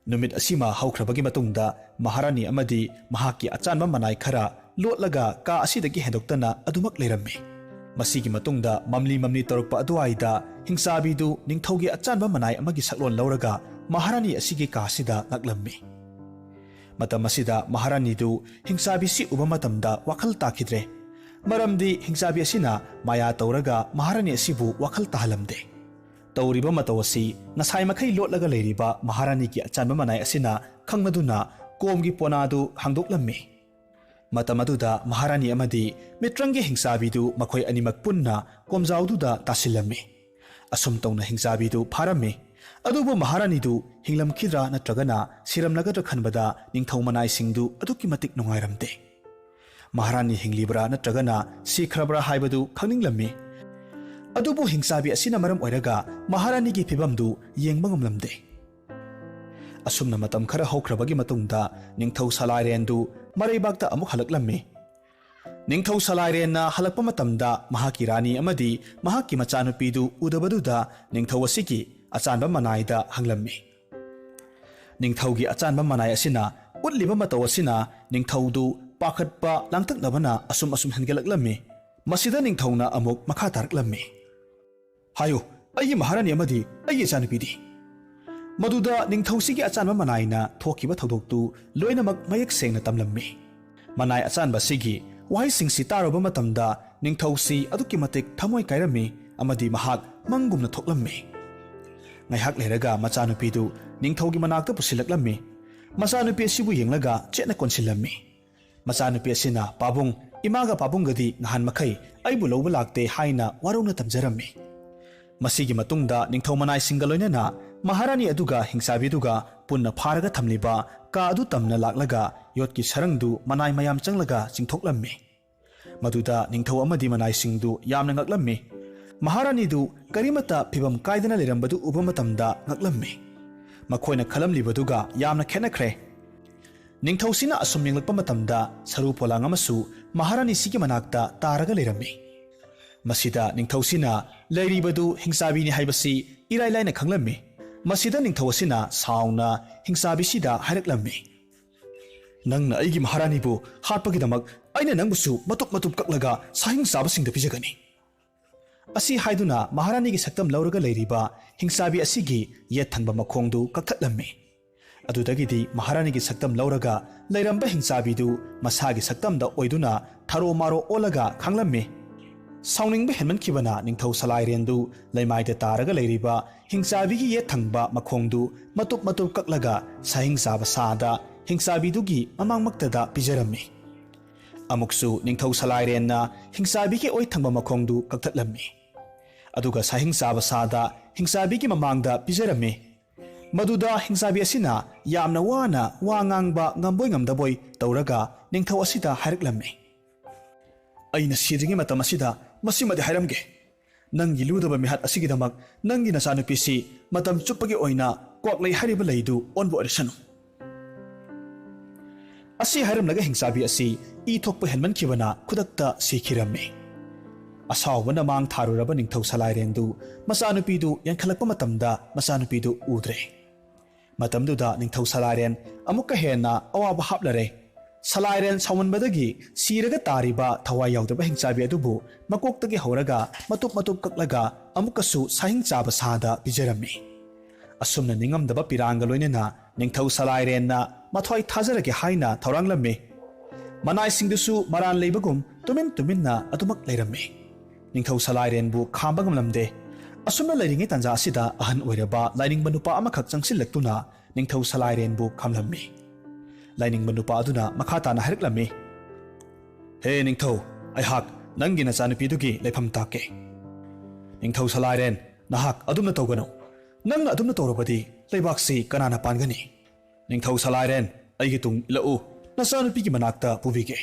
ꯅꯨꯃꯤꯠ ꯑꯁꯤꯃ ꯍꯧꯈ꯭ꯔꯕꯒꯤ ꯃꯇꯨꯡꯗ ꯃꯍꯥꯔꯥꯅꯤ ꯑꯃꯗꯤ ꯃꯍꯥꯛꯀꯤ ꯑꯆꯥꯟꯕ ꯃꯅꯥꯏ ꯈꯔ ꯂꯣꯠꯂꯒ ꯀꯥ ꯑꯁꯤꯗꯒꯤ ꯍꯦꯟꯗꯣꯛꯇꯅ ꯑꯗꯨꯃꯛ ꯂꯩꯔꯝꯃꯤ꯫ ꯃꯁꯤꯒꯤ ꯃꯇꯨꯡꯗ ꯃꯝꯂꯤ ꯃꯝꯂꯤ ꯇꯧꯔꯛꯄ ꯑꯗꯨꯋꯥꯏꯗ ꯍꯤꯡꯆꯥꯕꯤꯗꯨ ꯅꯤꯡꯊꯧꯒꯤ ꯑꯆꯥꯟꯕ ꯃꯅꯥꯏ ꯑꯃꯒꯤ ꯁꯛꯂꯣꯟ ꯂꯧꯔꯒ ꯃꯍꯥꯔꯥꯅꯤ ꯑꯁꯤꯒꯤ ꯀꯥꯁꯤꯗ ꯂꯥꯛꯂꯝꯃꯤ꯫ ꯃꯇꯝ ꯑꯁꯤꯗ ꯃꯍꯥꯔꯥꯅꯤꯗꯨ ꯍꯤꯡꯆꯥꯕꯤꯁꯤ ꯎꯕ ꯃꯇꯝꯗ ꯋꯥꯈꯜ ꯇꯥꯈꯤꯗ꯭ꯔꯦ꯫ ꯃꯔꯝꯗꯤ ꯍꯤꯡꯆꯥꯕꯤ ꯑꯁꯤꯅ ꯃꯥꯌꯥ ꯇꯧꯔꯒ ꯃꯍꯥꯔꯥꯅꯤ ꯑꯁꯤꯕꯨ ꯋꯥꯈꯜ ꯇꯥꯍꯜꯂꯝꯗꯦ꯫ ꯇꯧꯔꯤꯕ ꯃꯇꯧ ꯑꯁꯤ ꯉꯁꯥꯏ ꯃꯈꯩ ꯂꯣꯠꯂꯒ ꯂꯩꯔꯤꯕ ꯃꯍꯥꯔꯥꯅꯤꯒꯤ ꯑꯆꯥꯟꯕ ꯃꯅꯥꯏ ꯑꯁꯤꯅ ꯈꯪꯂꯗꯨꯅ ꯀꯣꯝꯒꯤ ꯄꯣꯅꯥꯗꯨ ꯍꯥꯡꯗꯣꯛꯂꯝꯃꯤ꯫ ꯃꯇꯝ ꯑꯗꯨꯗ ꯃꯍꯥꯔꯥꯅꯤ ꯑꯃꯗꯤ ꯃꯤꯇ꯭ꯔꯪꯒꯤ ꯍꯤꯡꯆꯥꯕꯤꯗꯨ ꯃꯈꯣꯏ ꯑꯅꯤꯃꯛ ꯄꯨꯟꯅ ꯀꯣꯝꯖꯥꯎꯗꯨꯗ ꯇꯥꯁꯤꯜꯂꯝꯃꯤ꯫ ꯑꯁꯨꯝ ꯇꯧꯅ ꯍꯤꯡꯆꯥꯕꯤꯗꯨ ꯐꯥꯔꯝꯃꯤ꯫ ꯑꯗꯨꯕꯨ ꯃꯍꯥꯔꯥꯅꯤꯗꯨ ꯍꯤꯡꯂꯝꯈꯤꯗ꯭ꯔꯥ ꯅꯠꯇ꯭ꯔꯒꯅ ꯁꯤꯔꯝꯂꯒꯗ꯭ꯔꯥ ꯈꯟꯕꯗ ꯅꯤꯡꯊꯧ ꯃꯅꯥꯏꯁꯤꯡꯗꯨ ꯑꯗꯨꯛꯀꯤ ꯃꯇꯤꯛ ꯅꯨꯡꯉꯥꯏꯔꯝꯗꯦ꯫ ꯃꯍꯥꯔꯥꯅꯤ ꯍꯤꯡꯂꯤꯕ꯭ꯔꯥ ꯅꯠꯇ꯭ꯔꯒꯅ ꯁꯤꯈ꯭ꯔꯕ꯭ꯔꯥ ꯍꯥꯏꯕꯗꯨ ꯈꯪꯅꯤꯡꯂꯝꯃꯤ꯫ ꯑꯗꯨꯕꯨ ꯍꯤꯡꯆꯥꯕꯤ ꯑꯁꯤꯅ ꯃꯔꯝ ꯑꯣꯏꯔꯒ ꯃꯍꯥꯔꯥꯅꯤꯒꯤ ꯐꯤꯕꯝꯗꯨ ꯌꯦꯡꯕ ꯉꯝꯂꯝꯗꯦ꯫ ꯑꯁꯨꯝꯅ ꯃꯇꯝ ꯈꯔ ꯍꯧꯈ꯭ꯔꯕꯒꯤ ꯃꯇꯨꯡꯗ ꯅꯤꯡꯊꯧ ꯁꯂꯥꯏꯔꯦꯟꯗꯨ ꯃꯔꯩꯕꯥꯛꯇ ꯑꯃꯨꯛ ꯍꯜꯂꯛꯂꯝꯃꯤ꯫ ꯅꯤꯡꯊꯧ ꯁꯂꯥꯏꯔꯦꯟꯅ ꯍꯜꯂꯛꯄ ꯃꯇꯝꯗ ꯃꯍꯥꯛꯀꯤ ꯔꯥꯅꯤ ꯑꯃꯗꯤ ꯃꯍꯥꯛꯀꯤ ꯃꯆꯥꯅꯨꯄꯤꯗꯨ ꯎꯗꯕꯗꯨꯗ ꯅꯤꯡꯊꯧ ꯑꯁꯤꯒꯤ ꯑꯆꯥꯟꯕ ꯃꯅꯥꯏꯗ ꯍꯪꯂꯝꯃꯤ꯫ ꯅꯤꯡꯊꯧꯒꯤ ꯑꯆꯥꯟꯕ ꯃꯅꯥꯏ ꯑꯁꯤꯅ ꯎꯠꯂꯤꯕ ꯃꯇꯧ ꯑꯁꯤꯅ ꯅꯤꯡꯊꯧꯗꯨ ꯄꯥꯈꯠꯄ ꯂꯥꯡꯇꯛꯅꯕꯅ ꯑꯁꯨꯝ ꯑꯁꯨꯝ ꯍꯦꯟꯒꯠꯂꯛꯂꯝꯃꯤ꯫ ꯃꯁꯤꯗ ꯅꯤꯡꯊꯧꯅ ꯑꯃꯨꯛ ꯃꯈꯥ ꯇꯥꯔꯛꯂꯝꯃꯤ꯫ "ꯍꯥꯏꯌꯨ, ꯑꯩꯒꯤ ꯃꯍꯥꯔꯥꯅꯤ ꯑꯃꯗꯤ ꯑꯩꯒꯤ ꯏꯆꯥꯅꯨꯄꯤꯗꯤ?" ꯃꯗꯨꯗ ꯅꯤꯡꯊꯧꯁꯤꯒꯤ ꯑꯆꯥꯟꯕ ꯃꯅꯥꯏꯅ ꯊꯣꯛꯈꯤꯕ ꯊꯧꯗꯣꯛꯇꯨ ꯂꯣꯏꯅꯃꯛ ꯃꯌꯦꯛ ꯁꯦꯡꯅ ꯇꯝꯂꯝꯃꯤ꯫ ꯃꯅꯥꯏ ꯑꯆꯥꯟꯕꯁꯤꯒꯤ ꯋꯥꯍꯩꯁꯤꯡꯁꯤ ꯇꯥꯔꯨꯕ ꯃꯇꯝꯗ ꯅꯤꯡꯊꯧꯁꯤ ꯑꯗꯨꯛꯀꯤ ꯃꯇꯤꯛ ꯊꯃꯣꯏ ꯀꯥꯏꯔꯝꯃꯤ ꯑꯃꯗꯤ ꯃꯍꯥꯛ ꯃꯪꯒꯨꯝꯅ ꯊꯣꯛꯂꯝꯃꯤ꯫ ꯉꯥꯏꯍꯥꯛ ꯂꯩꯔꯒ ꯃꯆꯥꯅꯨꯄꯤꯗꯨ ꯅꯤꯡꯊꯧꯒꯤ ꯃꯅꯥꯛꯇ ꯄꯨꯁꯤꯜꯂꯛꯂꯝꯃꯤ꯫ ꯃꯆꯥꯅꯨꯄꯤ ꯑꯁꯤꯕꯨ ꯌꯦꯡꯂꯒ ꯆꯦꯠꯅ ꯀꯣꯟꯁꯤꯜꯂꯝꯃꯤ꯫ ꯃꯆꯥꯅꯨꯄꯤ ꯑꯁꯤꯅ, "ꯄꯥꯕꯨꯡ, ꯏꯃꯥꯒ ꯄꯥꯕꯨꯡꯒꯗꯤ ꯅꯍꯥꯟ ꯃꯈꯩ ꯑꯩꯕꯨ ꯂꯧꯕ ꯂꯥꯛꯇꯦ" ꯍꯥꯏꯅ ꯋꯥꯔꯧꯅ ꯇꯝꯖꯔꯝꯃꯤ꯫ ꯃꯁꯤꯒꯤ ꯃꯇꯨꯡꯗ ꯅꯤꯡꯊꯧ ꯃꯅꯥꯏꯁꯤꯡꯒ ꯂꯣꯏꯅꯅ ꯃꯍꯥꯔꯥꯅꯤ ꯑꯗꯨꯒ ꯍꯤꯡꯆꯥꯕꯤꯗꯨꯒ ꯄꯨꯟꯅ ꯐꯥꯔꯒ ꯊꯝꯂꯤꯕ ꯀꯥ ꯑꯗꯨ ꯇꯝꯅ ꯂꯥꯛꯂꯒ ꯌꯣꯠꯀꯤ ꯁꯔꯪꯗꯨ ꯃꯅꯥꯏ ꯃꯌꯥꯝ ꯆꯪꯂꯒ ꯆꯤꯡꯊꯣꯛꯂꯝꯃꯤ꯫ ꯃꯗꯨꯗ ꯅꯤꯡꯊꯧ ꯑꯃꯗꯤ ꯃꯅꯥꯏꯁꯤꯡꯗꯨ ꯌꯥꯝꯅ ꯉꯛꯂꯝꯃꯤ꯫ ꯃꯍꯥꯔꯥꯅꯤꯗꯨ ꯀꯔꯤꯃꯠꯇ ꯐꯤꯕꯝ ꯀꯥꯏꯗꯅ ꯂꯩꯔꯝꯕꯗꯨ ꯎꯕ ꯃꯇꯝꯗ ꯉꯛꯂꯝꯃꯤ꯫ ꯃꯈꯣꯏꯅ ꯈꯜꯂꯝꯂꯤꯕꯗꯨꯒ ꯌꯥꯝꯅ ꯈꯦꯠꯅꯈ꯭ꯔꯦ꯫ ꯅꯤꯡꯊꯧꯁꯤꯅ ꯑꯁꯨꯝ ꯌꯦꯡꯂꯛꯄ ꯃꯇꯝꯗ ꯁꯔꯨ ꯄꯣꯂꯥꯡ ꯑꯃꯁꯨ ꯃꯍꯥꯔꯥꯅꯤꯁꯤꯒꯤ ꯃꯅꯥꯛꯇ ꯇꯥꯔꯒ ꯂꯩꯔꯝꯃꯤ꯫ ꯃꯁꯤꯗ ꯅꯤꯡꯊꯧꯁꯤꯅ ꯂꯩꯔꯤꯕꯗꯨ ꯍꯤꯡꯆꯥꯕꯤꯅꯤ ꯍꯥꯏꯕꯁꯤ ꯏꯔꯥꯏ ꯂꯥꯏꯅ ꯈꯪꯂꯝꯃꯤ꯫ ꯃꯁꯤꯗ ꯅꯤꯡꯊꯧ ꯑꯁꯤꯅ ꯁꯥꯎꯅ ꯍꯤꯡꯆꯥꯕꯤꯁꯤꯗ ꯍꯥꯏꯔꯛꯂꯝꯃꯤ, "ꯅꯪꯅ ꯑꯩꯒꯤ ꯃꯍꯥꯔꯥꯅꯤꯕꯨ ꯍꯥꯠꯄꯒꯤꯗꯃꯛ ꯑꯩꯅ ꯅꯪꯕꯨꯁꯨ ꯃꯇꯨꯞ ꯃꯇꯨꯞ ꯀꯛꯂꯒ ꯁꯥꯍꯤꯡ ꯆꯥꯕꯁꯤꯡꯗ ꯄꯤꯖꯒꯅꯤ"꯫ ꯑꯁꯤ ꯍꯥꯏꯗꯨꯅ ꯃꯍꯥꯔꯥꯅꯤꯒꯤ ꯁꯛꯇꯝ ꯂꯧꯔꯒ ꯂꯩꯔꯤꯕ ꯍꯤꯡꯆꯥꯕꯤ ꯑꯁꯤꯒꯤ ꯌꯦꯠ ꯊꯪꯕ ꯃꯈꯣꯡꯗꯨ ꯀꯛꯊꯠꯂꯝꯃꯤ꯫ ꯑꯗꯨꯗꯒꯤꯗꯤ ꯃꯍꯥꯔꯥꯅꯤꯒꯤ ꯁꯛꯇꯝ ꯂꯧꯔꯒ ꯂꯩꯔꯝꯕ ꯍꯤꯡꯆꯥꯕꯤꯗꯨ ꯃꯁꯥꯒꯤ ꯁꯛꯇꯝꯗ ꯑꯣꯏꯗꯨꯅ ꯊꯔꯣ ꯃꯥꯔꯣ ꯑꯣꯜꯂꯒ ꯈꯥꯡꯂꯝꯃꯤ꯫ ꯁꯥꯎꯅꯤꯡꯕ ꯍꯦꯟꯃꯟꯈꯤꯕꯅ ꯅꯤꯡꯊꯧ ꯁꯂꯥꯏꯔꯦꯟꯗꯨ ꯂꯩꯃꯥꯏꯗ ꯇꯥꯔꯒ ꯂꯩꯔꯤꯕ ꯍꯤꯡꯆꯥꯕꯤꯒꯤ ꯌꯦꯠ ꯊꯪꯕ ꯃꯈꯣꯡꯗꯨ ꯃꯇꯨꯞ ꯃꯇꯨꯞ ꯀꯛꯂꯒ ꯁꯥꯍꯤꯡ ꯆꯥꯕ ꯁꯥꯗ ꯍꯤꯡꯆꯥꯕꯤꯗꯨꯒꯤ ꯃꯃꯥꯡꯃꯛꯇꯗ ꯄꯤꯖꯔꯝꯃꯤ꯫ ꯑꯃꯨꯛꯁꯨ ꯅꯤꯡꯊꯧ ꯁꯂꯥꯏꯔꯦꯟꯅ ꯍꯤꯡꯆꯥꯕꯤꯒꯤ ꯑꯣꯏ ꯊꯪꯕ ꯃꯈꯣꯡꯗꯨ ꯀꯛꯊꯠꯂꯝꯃꯤ꯫ ꯑꯗꯨꯒ ꯁꯥꯍꯤꯡ ꯆꯥꯕ ꯁꯥꯗ ꯍꯤꯡꯆꯥꯕꯤꯒꯤ ꯃꯃꯥꯡꯗ ꯄꯤꯖꯔꯝꯃꯤ꯫ ꯃꯗꯨꯗ ꯍꯤꯡꯆꯥꯕꯤ ꯑꯁꯤꯅ ꯌꯥꯝꯅ ꯋꯥꯅ ꯋꯥ ꯉꯥꯡꯕ ꯉꯝꯕꯣꯏ ꯉꯝꯗꯕꯣꯏ ꯇꯧꯔꯒ ꯅꯤꯡꯊꯧ ꯑꯁꯤꯗ ꯍꯥꯏꯔꯛꯂꯝꯃꯤ, "ꯑꯩꯅ ꯁꯤꯗ꯭ꯔꯤꯉꯩ ꯃꯇꯝ ꯑꯁꯤꯗ ꯃꯁꯤꯃꯗꯤ ꯍꯥꯏꯔꯝꯒꯦ꯫ ꯅꯪꯒꯤ ꯂꯨꯗꯕ ꯃꯤꯍꯥꯠ ꯑꯁꯤꯒꯤꯗꯃꯛ ꯅꯪꯒꯤ ꯅꯆꯥꯅꯨꯄꯤꯁꯤ ꯃꯇꯝ ꯆꯨꯞꯄꯒꯤ ꯑꯣꯏꯅ ꯀ꯭ꯋꯥꯛꯂꯩ ꯍꯥꯏꯔꯤꯕ ꯂꯩꯗꯨ ꯑꯣꯟꯕ ꯑꯣꯏꯔꯁꯅꯨ"꯫ ꯑꯁꯤ ꯍꯥꯏꯔꯝꯂꯒ ꯍꯤꯡꯆꯥꯕꯤ ꯑꯁꯤ ꯏ ꯊꯣꯛꯄ ꯍꯦꯟꯃꯟꯈꯤꯕꯅ ꯈꯨꯗꯛꯇ ꯁꯤꯈꯤꯔꯝꯃꯤ꯫ ꯑꯁꯥꯎꯕꯅ ꯃꯥꯡ ꯊꯥꯔꯨꯔꯕ ꯅꯤꯡꯊꯧ ꯁꯂꯥꯏꯔꯦꯟꯗꯨ ꯃꯆꯥꯅꯨꯄꯤꯗꯨ ꯌꯦꯡꯈꯠꯂꯛꯄ ꯃꯇꯝꯗ ꯃꯆꯥꯅꯨꯄꯤꯗꯨ ꯎꯗ꯭ꯔꯦ꯫ ꯃꯇꯝꯗꯨꯗ ꯅꯤꯡꯊꯧ ꯁꯂꯥꯏꯔꯦꯟ ꯑꯃꯨꯛꯀ ꯍꯦꯟꯅ ꯑꯋꯥꯕ ꯍꯥꯞꯂꯔꯦ꯫ ꯁꯂꯥꯏꯔꯦꯟ ꯁꯥꯎꯃꯟꯕꯗꯒꯤ ꯁꯤꯔꯒ ꯇꯥꯔꯤꯕ ꯊꯋꯥꯏ ꯌꯥꯎꯗꯕ ꯍꯤꯡꯆꯥꯕꯤ ꯑꯗꯨꯕꯨ ꯃꯀꯣꯛꯇꯒꯤ ꯍꯧꯔꯒ ꯃꯇꯨꯞ ꯃꯇꯨꯞ ꯀꯛꯂꯒ ꯑꯃꯨꯛꯀꯁꯨ ꯁꯥꯍꯤꯡ ꯆꯥꯕ ꯁꯥꯗ ꯄꯤꯖꯔꯝꯃꯤ꯫ ꯑꯁꯨꯝꯅ ꯅꯤꯡꯉꯝꯗꯕ ꯄꯤꯔꯥꯡꯒ ꯂꯣꯏꯅꯅ ꯅꯤꯡꯊꯧ ꯁꯂꯥꯏꯔꯦꯟꯅ ꯃꯊ꯭ꯋꯥꯏ ꯊꯥꯖꯔꯒꯦ ꯍꯥꯏꯅ ꯊꯧꯔꯥꯡꯂꯝꯃꯤ꯫ ꯃꯅꯥꯏꯁꯤꯡꯗꯨꯁꯨ ꯃꯔꯥꯟ ꯂꯩꯕꯒꯨꯝ ꯇꯨꯃꯤꯟ ꯇꯨꯃꯤꯟꯅ ꯑꯗꯨꯃꯛ ꯂꯩꯔꯝꯃꯤ꯫ ꯅꯤꯡꯊꯧ ꯁꯂꯥꯏꯔꯦꯟꯕꯨ ꯈꯥꯝꯕ ꯉꯝꯂꯝꯗꯦ꯫ ꯑꯁꯨꯝꯅ ꯂꯩꯔꯤꯉꯩ ꯇꯥꯟꯖꯥ ꯑꯁꯤꯗ ꯑꯍꯟ ꯑꯣꯏꯔꯕ ꯂꯥꯏꯅꯤꯡꯕ ꯅꯨꯄꯥ ꯑꯃꯈꯛ ꯆꯪꯁꯤꯜꯂꯛꯇꯨꯅ ꯅꯤꯡꯊꯧ ꯁꯂꯥꯏꯔꯦꯟꯕꯨ ꯈꯥꯝꯂꯝꯃꯤ꯫ ꯂꯥꯏꯅꯤꯡꯕ ꯅꯨꯄꯥ ꯑꯗꯨꯅ ꯃꯈꯥ ꯇꯥꯅ ꯍꯥꯏꯔꯛꯂꯝꯃꯤ, "ꯍꯦ ꯅꯤꯡꯊꯧ, ꯑꯩꯍꯥꯛ ꯅꯪꯒꯤ ꯅꯆꯥꯅꯨꯄꯤꯗꯨꯒꯤ ꯂꯩꯐꯝ ꯇꯥꯛꯀꯦ"꯫ ꯅꯤꯡꯊꯧ ꯁꯂꯥꯏꯔꯦꯟ, "ꯅꯍꯥꯛ ꯑꯗꯨꯝꯅ ꯇꯧꯒꯅꯨ꯫ ꯅꯪꯅ ꯑꯗꯨꯝꯅ ꯇꯧꯔꯕꯗꯤ ꯂꯩꯕꯥꯛꯁꯤ ꯀꯅꯥꯅ ꯄꯥꯟꯒꯅꯤ? ꯅꯤꯡꯊꯧ ꯁꯂꯥꯏꯔꯦꯟ, ꯑꯩꯒꯤ ꯇꯨꯡ ꯏꯜꯂꯛꯎ, ꯅꯆꯥꯅꯨꯄꯤꯒꯤ ꯃꯅꯥꯛꯇ ꯄꯨꯕꯤꯒꯦ꯫"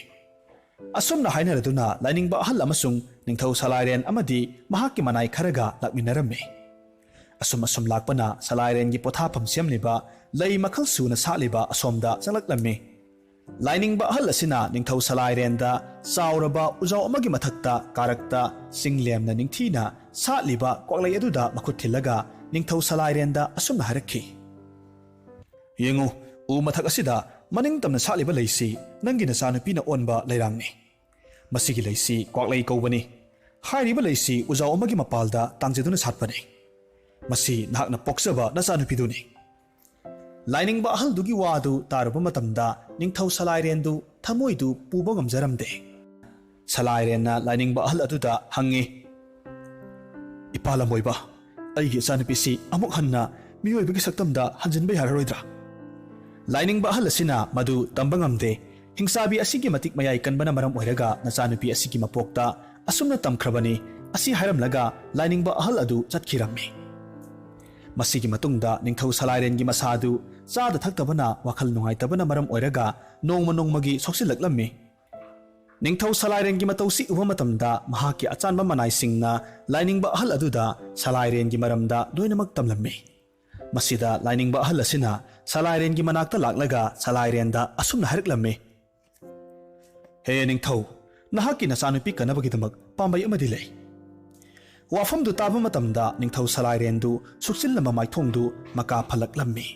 ꯑꯁꯨꯝꯅ ꯍꯥꯏꯅꯔꯗꯨꯅ ꯂꯥꯏꯅꯤꯡꯕ ꯑꯍꯜ ꯑꯃꯁꯨꯡ ꯅꯤꯡꯊꯧ ꯁꯂꯥꯏꯔꯦꯟ ꯑꯃꯗꯤ ꯃꯍꯥꯛꯀꯤ ꯃꯅꯥꯏ ꯈꯔꯒ ꯂꯥꯛꯃꯤꯟꯅꯔꯝꯃꯤ꯫ ꯑꯁꯨꯝ ꯑꯁꯨꯝ ꯂꯥꯛꯄꯅ ꯁꯂꯥꯏꯔꯦꯟꯒꯤ ꯄꯣꯊꯥꯐꯝ ꯁꯦꯝꯂꯤꯕ ꯂꯩ ꯃꯈꯜ ꯁꯨꯅ ꯁꯥꯠꯂꯤꯕ ꯑꯁꯣꯝꯗ ꯆꯪꯂꯛꯂꯝꯃꯤ꯫ ꯂꯥꯏꯅꯤꯡꯕ ꯑꯍꯜ ꯑꯁꯤꯅ ꯅꯤꯡꯊꯧ ꯁꯂꯥꯏꯔꯦꯟꯗ ꯆꯥꯎꯔꯕ ꯎꯖꯥꯎ ꯑꯃꯒꯤ ꯃꯊꯛꯇ ꯀꯥꯔꯛꯇ ꯆꯤꯡꯂꯦꯝꯅ ꯅꯤꯡꯊꯤꯅ ꯁꯥꯠꯂꯤꯕ ꯀ꯭ꯋꯥꯛꯂꯩ ꯑꯗꯨꯗ ꯃꯈꯨꯠ ꯊꯤꯜꯂꯒ ꯅꯤꯡꯊꯧ ꯁꯂꯥꯏꯔꯦꯟꯗ ꯑꯁꯨꯝꯅ ꯍꯥꯏꯔꯛꯈꯤ, "ꯌꯦꯡꯉꯨ, ꯎ ꯃꯊꯛ ꯑꯁꯤꯗ ꯃꯅꯤꯡ ꯇꯝꯅ ꯁꯥꯠꯂꯤꯕ ꯂꯩꯁꯤ ꯅꯪꯒꯤ ꯅꯆꯥꯅꯨꯄꯤꯅ ꯑꯣꯟꯕ ꯂꯩꯔꯥꯡꯅꯤ꯫ ꯃꯁꯤꯒꯤ ꯂꯩꯁꯤ ꯀ꯭ꯋꯥꯛꯂꯩ ꯀꯧꯕꯅꯤ꯫ ꯍꯥꯏꯔꯤꯕ ꯂꯩꯁꯤ ꯎꯖꯥꯎ ꯑꯃꯒꯤ ꯃꯄꯥꯜꯗ ꯇꯥꯡꯖꯗꯨꯅ ꯁꯥꯠꯄꯅꯤ꯫ ꯃꯁꯤ ꯅꯍꯥꯛꯅ ꯄꯣꯛꯆꯕ ꯅꯆꯥꯅꯨꯄꯤꯗꯨꯅꯤ꯫" ꯂꯥꯏꯅꯤꯡꯕ ꯑꯍꯜꯗꯨꯒꯤ ꯋꯥꯗꯨ ꯇꯥꯔꯨꯕ ꯃꯇꯝꯗ ꯅꯤꯡꯊꯧ ꯁꯂꯥꯏꯔꯦꯟꯗꯨ ꯊꯃꯣꯏꯗꯨ ꯄꯨꯕ ꯉꯝꯖꯔꯝꯗꯦ꯫ ꯁꯂꯥꯏꯔꯦꯟꯅ ꯂꯥꯏꯅꯤꯡꯕ ꯑꯍꯜ ꯑꯗꯨꯗ ꯍꯪꯉꯤ, "ꯏꯄꯥ ꯂꯝꯕꯣꯏꯕ, ꯑꯩꯒꯤ ꯏꯆꯥꯅꯨꯄꯤꯁꯤ ꯑꯃꯨꯛ ꯍꯟꯅ ꯃꯤꯑꯣꯏꯕꯒꯤ ꯁꯛꯇꯝꯗ ꯍꯟꯖꯤꯟꯕ ꯌꯥꯔꯔꯣꯏꯗ꯭ꯔꯥ?" ꯂꯥꯏꯅꯤꯡꯕ ꯑꯍꯜ ꯑꯁꯤꯅ ꯃꯗꯨ ꯇꯝꯕ ꯉꯝꯗꯦ꯫ "ꯍꯤꯡꯆꯥꯕꯤ ꯑꯁꯤꯒꯤ ꯃꯇꯤꯛ ꯃꯌꯥꯏ ꯀꯟꯕꯅ ꯃꯔꯝ ꯑꯣꯏꯔꯒ ꯅꯆꯥꯅꯨꯄꯤ ꯑꯁꯤꯒꯤ ꯃꯄꯣꯛꯇ ꯑꯁꯨꯝꯅ ꯇꯝꯈ꯭ꯔꯕꯅꯤ", ꯑꯁꯤ ꯍꯥꯏꯔꯝꯂꯒ ꯂꯥꯏꯅꯤꯡꯕ ꯑꯍꯜ ꯑꯗꯨ ꯆꯠꯈꯤꯔꯝꯃꯤ꯫ ꯃꯁꯤꯒꯤ ꯃꯇꯨꯡꯗ ꯅꯤꯡꯊꯧ ꯁꯂꯥꯏꯔꯦꯟꯒꯤ ꯃꯁꯥꯗꯨ ꯆꯥꯗ ꯊꯛꯇꯕꯅ ꯋꯥꯈꯜ ꯅꯨꯡꯉꯥꯏꯇꯕꯅ ꯃꯔꯝ ꯑꯣꯏꯔꯒ ꯅꯣꯡꯃ ꯅꯣꯡꯃꯒꯤ ꯁꯣꯛꯆꯤꯜꯂꯛꯂꯝꯃꯤ꯫ ꯅꯤꯡꯊꯧ ꯁꯂꯥꯏꯔꯦꯟꯒꯤ ꯃꯇꯧꯁꯤ ꯎꯕ ꯃꯇꯝꯗ ꯃꯍꯥꯛꯀꯤ ꯑꯆꯥꯟꯕ ꯃꯅꯥꯏꯁꯤꯡꯅ ꯂꯥꯏꯅꯤꯡꯕ ꯑꯍꯜ ꯑꯗꯨꯗ ꯁꯂꯥꯏꯔꯦꯟꯒꯤ ꯃꯔꯝꯗ ꯂꯣꯏꯅꯃꯛ ꯇꯝꯂꯝꯃꯤ꯫ ꯃꯁꯤꯗ ꯂꯥꯏꯅꯤꯡꯕ ꯑꯍꯜ ꯑꯁꯤꯅ ꯁꯂꯥꯏꯔꯦꯟꯒꯤ ꯃꯅꯥꯛꯇ ꯂꯥꯛꯂꯒ ꯁꯂꯥꯏꯔꯦꯟꯗ ꯑꯁꯨꯝꯅ ꯍꯥꯏꯔꯛꯂꯝꯃꯤ, "ꯍꯦ ꯅꯤꯡꯊꯧ, ꯅꯍꯥꯛꯀꯤ ꯅꯆꯥꯅꯨꯄꯤ ꯀꯟꯅꯕꯒꯤꯗꯃꯛ ꯄꯥꯝꯕꯩ ꯑꯃꯗꯤ ꯂꯩ꯫" ꯋꯥꯐꯝꯗꯨ ꯇꯥꯕ ꯃꯇꯝꯗ ꯅꯤꯡꯊꯧ ꯁꯂꯥꯏꯔꯦꯟꯗꯨ ꯁꯨꯛꯆꯤꯜꯂꯝꯕ ꯃꯥꯏꯊꯣꯡꯗꯨ ꯃꯀꯥ ꯐꯜꯂꯛꯂꯝꯃꯤ꯫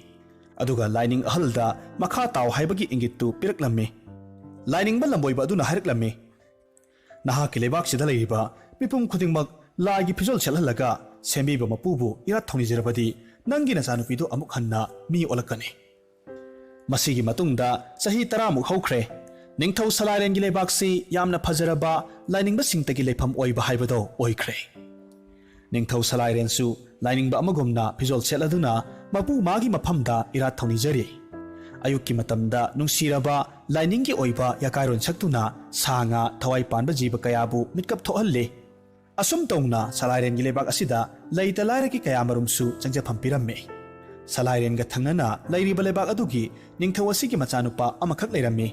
ꯑꯗꯨꯒ ꯂꯥꯏꯅꯤꯡ ꯑꯍꯜꯗ ꯃꯈꯥ ꯇꯥꯎ ꯍꯥꯏꯕꯒꯤ ꯏꯪꯒꯤꯠꯇꯨ ꯄꯤꯔꯛꯂꯝꯃꯤ꯫ ꯂꯥꯏꯅꯤꯡꯕ ꯂꯝꯕꯣꯏꯕ ꯑꯗꯨꯅ ꯍꯥꯏꯔꯛꯂꯝꯃꯤ, "ꯅꯍꯥꯛꯀꯤ ꯂꯩꯕꯥꯛꯁꯤꯗ ꯂꯩꯔꯤꯕ ꯃꯤꯄꯨꯝ ꯈꯨꯗꯤꯡꯃꯛ ꯂꯥꯏꯒꯤ ꯐꯤꯖꯣꯜ ꯁꯦꯠꯍꯜꯂꯒ ꯁꯦꯝꯕꯤꯕ ꯃꯄꯨꯕꯨ ꯏꯔꯥꯠ ꯊꯧꯅꯤꯖꯔꯕꯗꯤ ꯅꯪꯒꯤ ꯅꯆꯥꯅꯨꯄꯤꯗꯨ ꯑꯃꯨꯛ ꯍꯟꯅ ꯃꯤ ꯑꯣꯜꯂꯛꯀꯅꯤ꯫" ꯃꯁꯤꯒꯤ ꯃꯇꯨꯡꯗ ꯆꯍꯤ ꯇꯔꯥꯃꯨꯛ ꯍꯧꯈ꯭ꯔꯦ꯫ ꯅꯤꯡꯊꯧ ꯁꯂꯥꯏꯔꯦꯟꯒꯤ ꯂꯩꯕꯥꯛꯁꯤ ꯌꯥꯝꯅ ꯐꯖꯔꯕ ꯂꯥꯏꯅꯤꯡꯕꯁꯤꯡꯇꯒꯤ ꯂꯩꯐꯝ ꯑꯣꯏꯕ ꯍꯥꯏꯕꯗꯣ ꯑꯣꯏꯈ꯭ꯔꯦ꯫ ꯅꯤꯡꯊꯧ ꯁꯂꯥꯏꯔꯦꯟꯁꯨ ꯂꯥꯏꯅꯤꯡꯕ ꯑꯃꯒꯨꯝꯅ ꯐꯤꯖꯣꯜ ꯁꯦꯠꯂꯗꯨꯅ ꯃꯄꯨ ꯃꯥꯒꯤ ꯃꯐꯝꯗ ꯏꯔꯥꯠ ꯊꯧꯅꯤꯖꯔꯤ꯫ ꯑꯌꯨꯛꯀꯤ ꯃꯇꯝꯗ ꯅꯨꯡꯁꯤꯔꯕ ꯂꯥꯏꯅꯤꯡꯒꯤ ꯑꯣꯏꯕ ꯌꯥꯀꯥꯏꯔꯣꯟ ꯁꯛꯇꯨꯅ ꯁꯥ ꯉꯥ ꯊꯋꯥꯏ ꯄꯥꯟꯕ ꯖꯤꯕ ꯀꯌꯥꯕꯨ ꯃꯤꯠꯀꯞ ꯊꯣꯛꯍꯜꯂꯤ꯫ ꯑꯁꯨꯝ ꯇꯧꯅ ꯁꯂꯥꯏꯔꯦꯟꯒꯤ ꯂꯩꯕꯥꯛ ꯑꯁꯤꯗ ꯂꯩꯇ ꯂꯥꯏꯔꯒꯤ ꯀꯌꯥ ꯃꯔꯨꯝꯁꯨ ꯆꯪꯖꯐꯝ ꯄꯤꯔꯝꯃꯤ꯫ ꯁꯂꯥꯏꯔꯦꯟꯒ ꯊꯪꯅꯅ ꯂꯩꯔꯤꯕ ꯂꯩꯕꯥꯛ ꯑꯗꯨꯒꯤ ꯅꯤꯡꯊꯧ ꯑꯁꯤꯒꯤ ꯃꯆꯥꯅꯨꯄꯥ ꯑꯃꯈꯛ ꯂꯩꯔꯝꯃꯤ꯫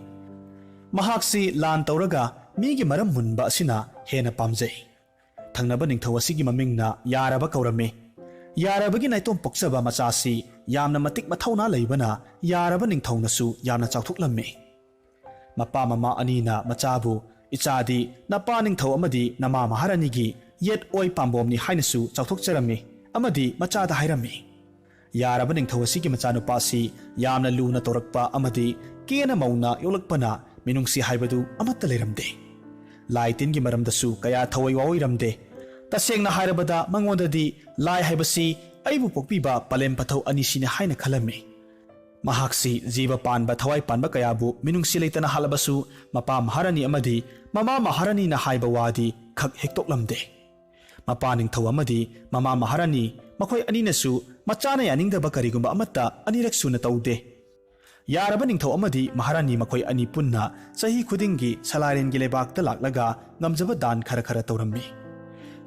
ꯃꯍꯥꯛꯁꯤ ꯂꯥꯟ ꯇꯧꯔꯒ ꯃꯤꯒꯤ ꯃꯔꯝ ꯃꯨꯟꯕ ꯑꯁꯤꯅ ꯍꯦꯟꯅ ꯄꯥꯝꯖꯩ꯫ ꯊꯪꯅꯕ ꯅꯤꯡꯊꯧ ꯑꯁꯤꯒꯤ ꯃꯃꯤꯡꯅ ꯌꯥꯔꯕ ꯀꯧꯔꯝꯃꯤ꯫ ꯌꯥꯔꯕꯒꯤ ꯅꯥꯏꯇꯣꯝ ꯄꯣꯛꯆꯕ ꯃꯆꯥꯁꯤ ꯌꯥꯝꯅ ꯃꯇꯤꯛ ꯃꯊꯧꯅꯥ ꯂꯩꯕꯅ ꯌꯥꯔꯕ ꯅꯤꯡꯊꯧꯅꯁꯨ ꯌꯥꯝꯅ ꯆꯥꯎꯊꯣꯛꯂꯝꯃꯤ꯫ ꯃꯄꯥ ꯃꯃꯥ ꯑꯅꯤꯅ ꯃꯆꯥꯕꯨ, "ꯏꯆꯥꯗꯤ ꯅꯄꯥ ꯅꯤꯡꯊꯧ ꯑꯃꯗꯤ ꯅꯃꯥ ꯃꯍꯥꯔꯥꯅꯤꯒꯤ ꯌꯦꯠ ꯑꯣꯏ ꯄꯥꯝꯕꯣꯝꯅꯤ" ꯍꯥꯏꯅꯁꯨ ꯆꯥꯎꯊꯣꯛꯆꯔꯝꯃꯤ ꯑꯃꯗꯤ ꯃꯆꯥꯗ ꯍꯥꯏꯔꯝꯃꯤ꯫ ꯌꯥꯔꯕ ꯅꯤꯡꯊꯧ ꯑꯁꯤꯒꯤ ꯃꯆꯥꯅꯨꯄꯥꯁꯤ ꯌꯥꯝꯅ ꯂꯨꯅ ꯇꯧꯔꯛꯄ ꯑꯃꯗꯤ ꯀꯦꯅ ꯃꯧꯅ ꯌꯣꯛꯂꯛꯄꯅ ꯃꯤꯅꯨꯡꯁꯤ ꯍꯥꯏꯕꯗꯨ ꯑꯃꯠꯇ ꯂꯩꯔꯝꯗꯦ꯫ ꯂꯥꯏ ꯇꯤꯟꯒꯤ ꯃꯔꯝꯗꯁꯨ ꯀꯌꯥ ꯊꯋꯥꯏ ꯋꯥꯑꯣꯏꯔꯝꯗꯦ꯫ ꯇꯁꯦꯡꯅ ꯍꯥꯏꯔꯕꯗ ꯃꯉꯣꯟꯗꯗꯤ ꯂꯥꯏ ꯍꯥꯏꯕꯁꯤ ꯑꯩꯕꯨ ꯄꯣꯛꯄꯤꯕ ꯄꯂꯦꯝ ꯄꯊꯧ ꯑꯅꯤꯁꯤꯅꯤ ꯍꯥꯏꯅ ꯈꯜꯂꯝꯃꯤ꯫ ꯃꯍꯥꯛꯁꯤ ꯖꯤꯕ ꯄꯥꯟꯕ ꯊꯋꯥꯏ ꯄꯥꯟꯕ ꯀꯌꯥꯕꯨ ꯃꯤꯅꯨꯡꯁꯤ ꯂꯩꯇꯅ ꯍꯥꯠꯂꯕꯁꯨ ꯃꯄꯥ ꯃꯍꯥꯔꯥꯅꯤ ꯑꯃꯗꯤ ꯃꯃꯥ ꯃꯍꯥꯔꯥꯅꯤꯅ ꯍꯥꯏꯕ ꯋꯥꯗꯤ ꯈꯛ ꯍꯦꯛꯇꯣꯛꯂꯝꯗꯦ꯫ ꯃꯄꯥ ꯅꯤꯡꯊꯧ ꯑꯃꯗꯤ ꯃꯃꯥ ꯃꯍꯥꯔꯥꯅꯤ ꯃꯈꯣꯏ ꯑꯅꯤꯅꯁꯨ ꯃꯆꯥꯅ ꯌꯥꯅꯤꯡꯗꯕ ꯀꯔꯤꯒꯨꯝꯕ ꯑꯃꯠꯇ ꯑꯅꯤꯔꯛ ꯁꯨꯅ ꯇꯧꯗꯦ꯫ ꯌꯥꯔꯕ ꯅꯤꯡꯊꯧ ꯑꯃꯗꯤ ꯃꯍꯥꯔꯥꯅꯤ ꯃꯈꯣꯏ ꯑꯅꯤ ꯄꯨꯟꯅ ꯆꯍꯤ ꯈꯨꯗꯤꯡꯒꯤ ꯁꯂꯥꯏꯔꯦꯟꯒꯤ ꯂꯩꯕꯥꯛꯇ ꯂꯥꯛꯂꯒ ꯉꯝꯖꯕ ꯗꯥꯟ ꯈꯔ ꯈꯔ ꯇꯧꯔꯝꯃꯤ꯫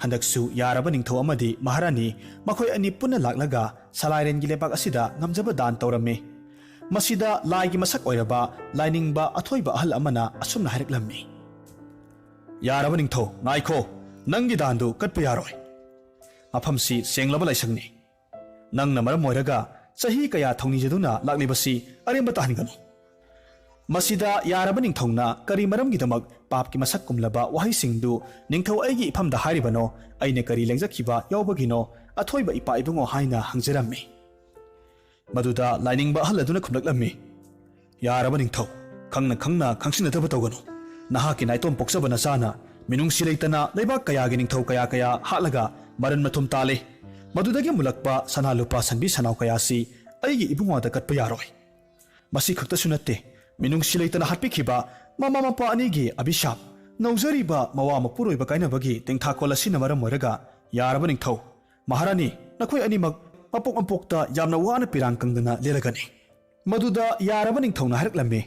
ꯍꯟꯗꯛꯁꯨ ꯌꯥꯔꯕ ꯅꯤꯡꯊꯧ ꯑꯃꯗꯤ ꯃꯍꯥꯔꯥꯅꯤ ꯃꯈꯣꯏ ꯑꯅꯤ ꯄꯨꯟꯅ ꯂꯥꯛꯂꯒ ꯁꯂꯥꯏꯔꯦꯟꯒꯤ ꯂꯩꯕꯥꯛ ꯑꯁꯤꯗ ꯉꯝꯖꯕ ꯗꯥꯟ ꯇꯧꯔꯝꯃꯤ꯫ ꯃꯁꯤꯗ ꯂꯥꯏꯒꯤ ꯃꯁꯛ ꯑꯣꯏꯔꯕ ꯂꯥꯏꯅꯤꯡꯕ ꯑꯊꯣꯏꯕ ꯑꯍꯜ ꯑꯃꯅ ꯑꯁꯨꯝꯅ ꯍꯥꯏꯔꯛꯂꯝꯃꯤ꯫ "ꯌꯥꯔꯕ ꯅꯤꯡꯊꯧ, ꯉꯥꯏꯈꯣ꯫ ꯅꯪꯒꯤ ꯗꯥꯟꯗꯨ ꯀꯠꯄ ꯌꯥꯔꯣꯏ꯫ ꯃꯐꯝꯁꯤ ꯁꯦꯡꯂꯕ ꯂꯥꯏꯁꯪꯅꯤ꯫ ꯅꯪꯅ ꯃꯔꯝ ꯑꯣꯏꯔꯒ ꯆꯍꯤ ꯀꯌꯥ ꯊꯧꯅꯤꯖꯗꯨꯅ ꯂꯥꯛꯂꯤꯕꯁꯤ ꯑꯔꯦꯝꯕ ꯇꯥꯍꯟꯒꯅꯨ꯫" ꯃꯁꯤꯗ ꯌꯥꯔꯕ ꯅꯤꯡꯊꯧꯅ ꯀꯔꯤ ꯃꯔꯝꯒꯤꯗꯃꯛ ꯄꯥꯞꯀꯤ ꯃꯁꯛ ꯀꯨꯝꯂꯕ ꯋꯥꯍꯩꯁꯤꯡꯗꯨ ꯅꯤꯡꯊꯧ ꯑꯩꯒꯤ ꯏꯐꯝꯗ ꯍꯥꯏꯔꯤꯕꯅꯣ? ꯑꯩꯅ ꯀꯔꯤ ꯂꯦꯡꯖꯈꯤꯕ ꯌꯥꯎꯕꯒꯤꯅꯣ, ꯑꯊꯣꯏꯕ ꯏꯄꯥ ꯏꯕꯨꯡꯉꯣ ꯍꯥꯏꯅ ꯍꯪꯖꯔꯝꯃꯤ꯫ ꯃꯗꯨꯗ ꯂꯥꯏꯅꯤꯡꯕ ꯑꯍꯜ ꯑꯗꯨꯅ ꯈꯨꯝꯂꯛꯂꯝꯃꯤ, "ꯌꯥꯔꯕ ꯅꯤꯡꯊꯧ, ꯈꯪꯅ ꯈꯪꯅ ꯈꯪꯁꯤꯟꯅꯗꯕ ꯇꯧꯒꯅꯨ꯫ ꯅꯍꯥꯛꯀꯤ ꯅꯥꯏꯇꯣꯝ ꯄꯣꯛꯆꯕ ꯅꯆꯥꯅ ꯃꯤꯅꯨꯡꯁꯤ ꯂꯩꯇꯅ ꯂꯩꯕꯥꯛ ꯀꯌꯥꯒꯤ ꯅꯤꯡꯊꯧ ꯀꯌꯥ ꯀꯌꯥ ꯍꯥꯠꯂꯒ ꯃꯔꯟ ꯃꯊꯨꯝ ꯇꯥꯜꯂꯤ꯫ ꯃꯗꯨꯗꯒꯤ ꯃꯨꯜꯂꯛꯄ ꯁꯅꯥ ꯂꯨꯄꯥ ꯁꯟꯕꯤ ꯁꯅꯥꯎ ꯀꯌꯥꯁꯤ ꯑꯩꯒꯤ ꯏꯕꯨꯡꯉꯣꯗ ꯀꯠꯄ ꯌꯥꯔꯣꯏ꯫ ꯃꯁꯤ ꯈꯛꯇꯁꯨ ꯅꯠꯇꯦ, ꯃꯤꯅꯨꯡꯁꯤ ꯂꯩꯇꯅ ꯍꯥꯠꯄꯤꯈꯤꯕ ꯃꯃꯥ ꯃꯄꯥ ꯑꯅꯤꯒꯤ ꯑꯚꯤꯁꯥꯞ, ꯅꯧꯖꯔꯤꯕ ꯃꯋꯥ ꯃꯄꯨꯔꯣꯏꯕ ꯀꯥꯏꯅꯕꯒꯤ ꯇꯦꯡꯊꯥꯈꯣꯜ ꯑꯁꯤꯅ ꯃꯔꯝ ꯑꯣꯏꯔꯒ ꯌꯥꯔꯕ ꯅꯤꯡꯊꯧ, ꯃꯍꯥꯔꯥꯅꯤ, ꯅꯈꯣꯏ ꯑꯅꯤꯃꯛ ꯃꯄꯣꯛ ꯃꯄꯣꯛꯇ ꯌꯥꯝꯅ ꯋꯥꯅ ꯄꯤꯔꯥꯡ ꯀꯪꯗꯅ ꯂꯦꯜꯂꯒꯅꯤ꯫" ꯃꯗꯨꯗ ꯌꯥꯔꯕ ꯅꯤꯡꯊꯧꯅ ꯍꯥꯏꯔꯛꯂꯝꯃꯤ,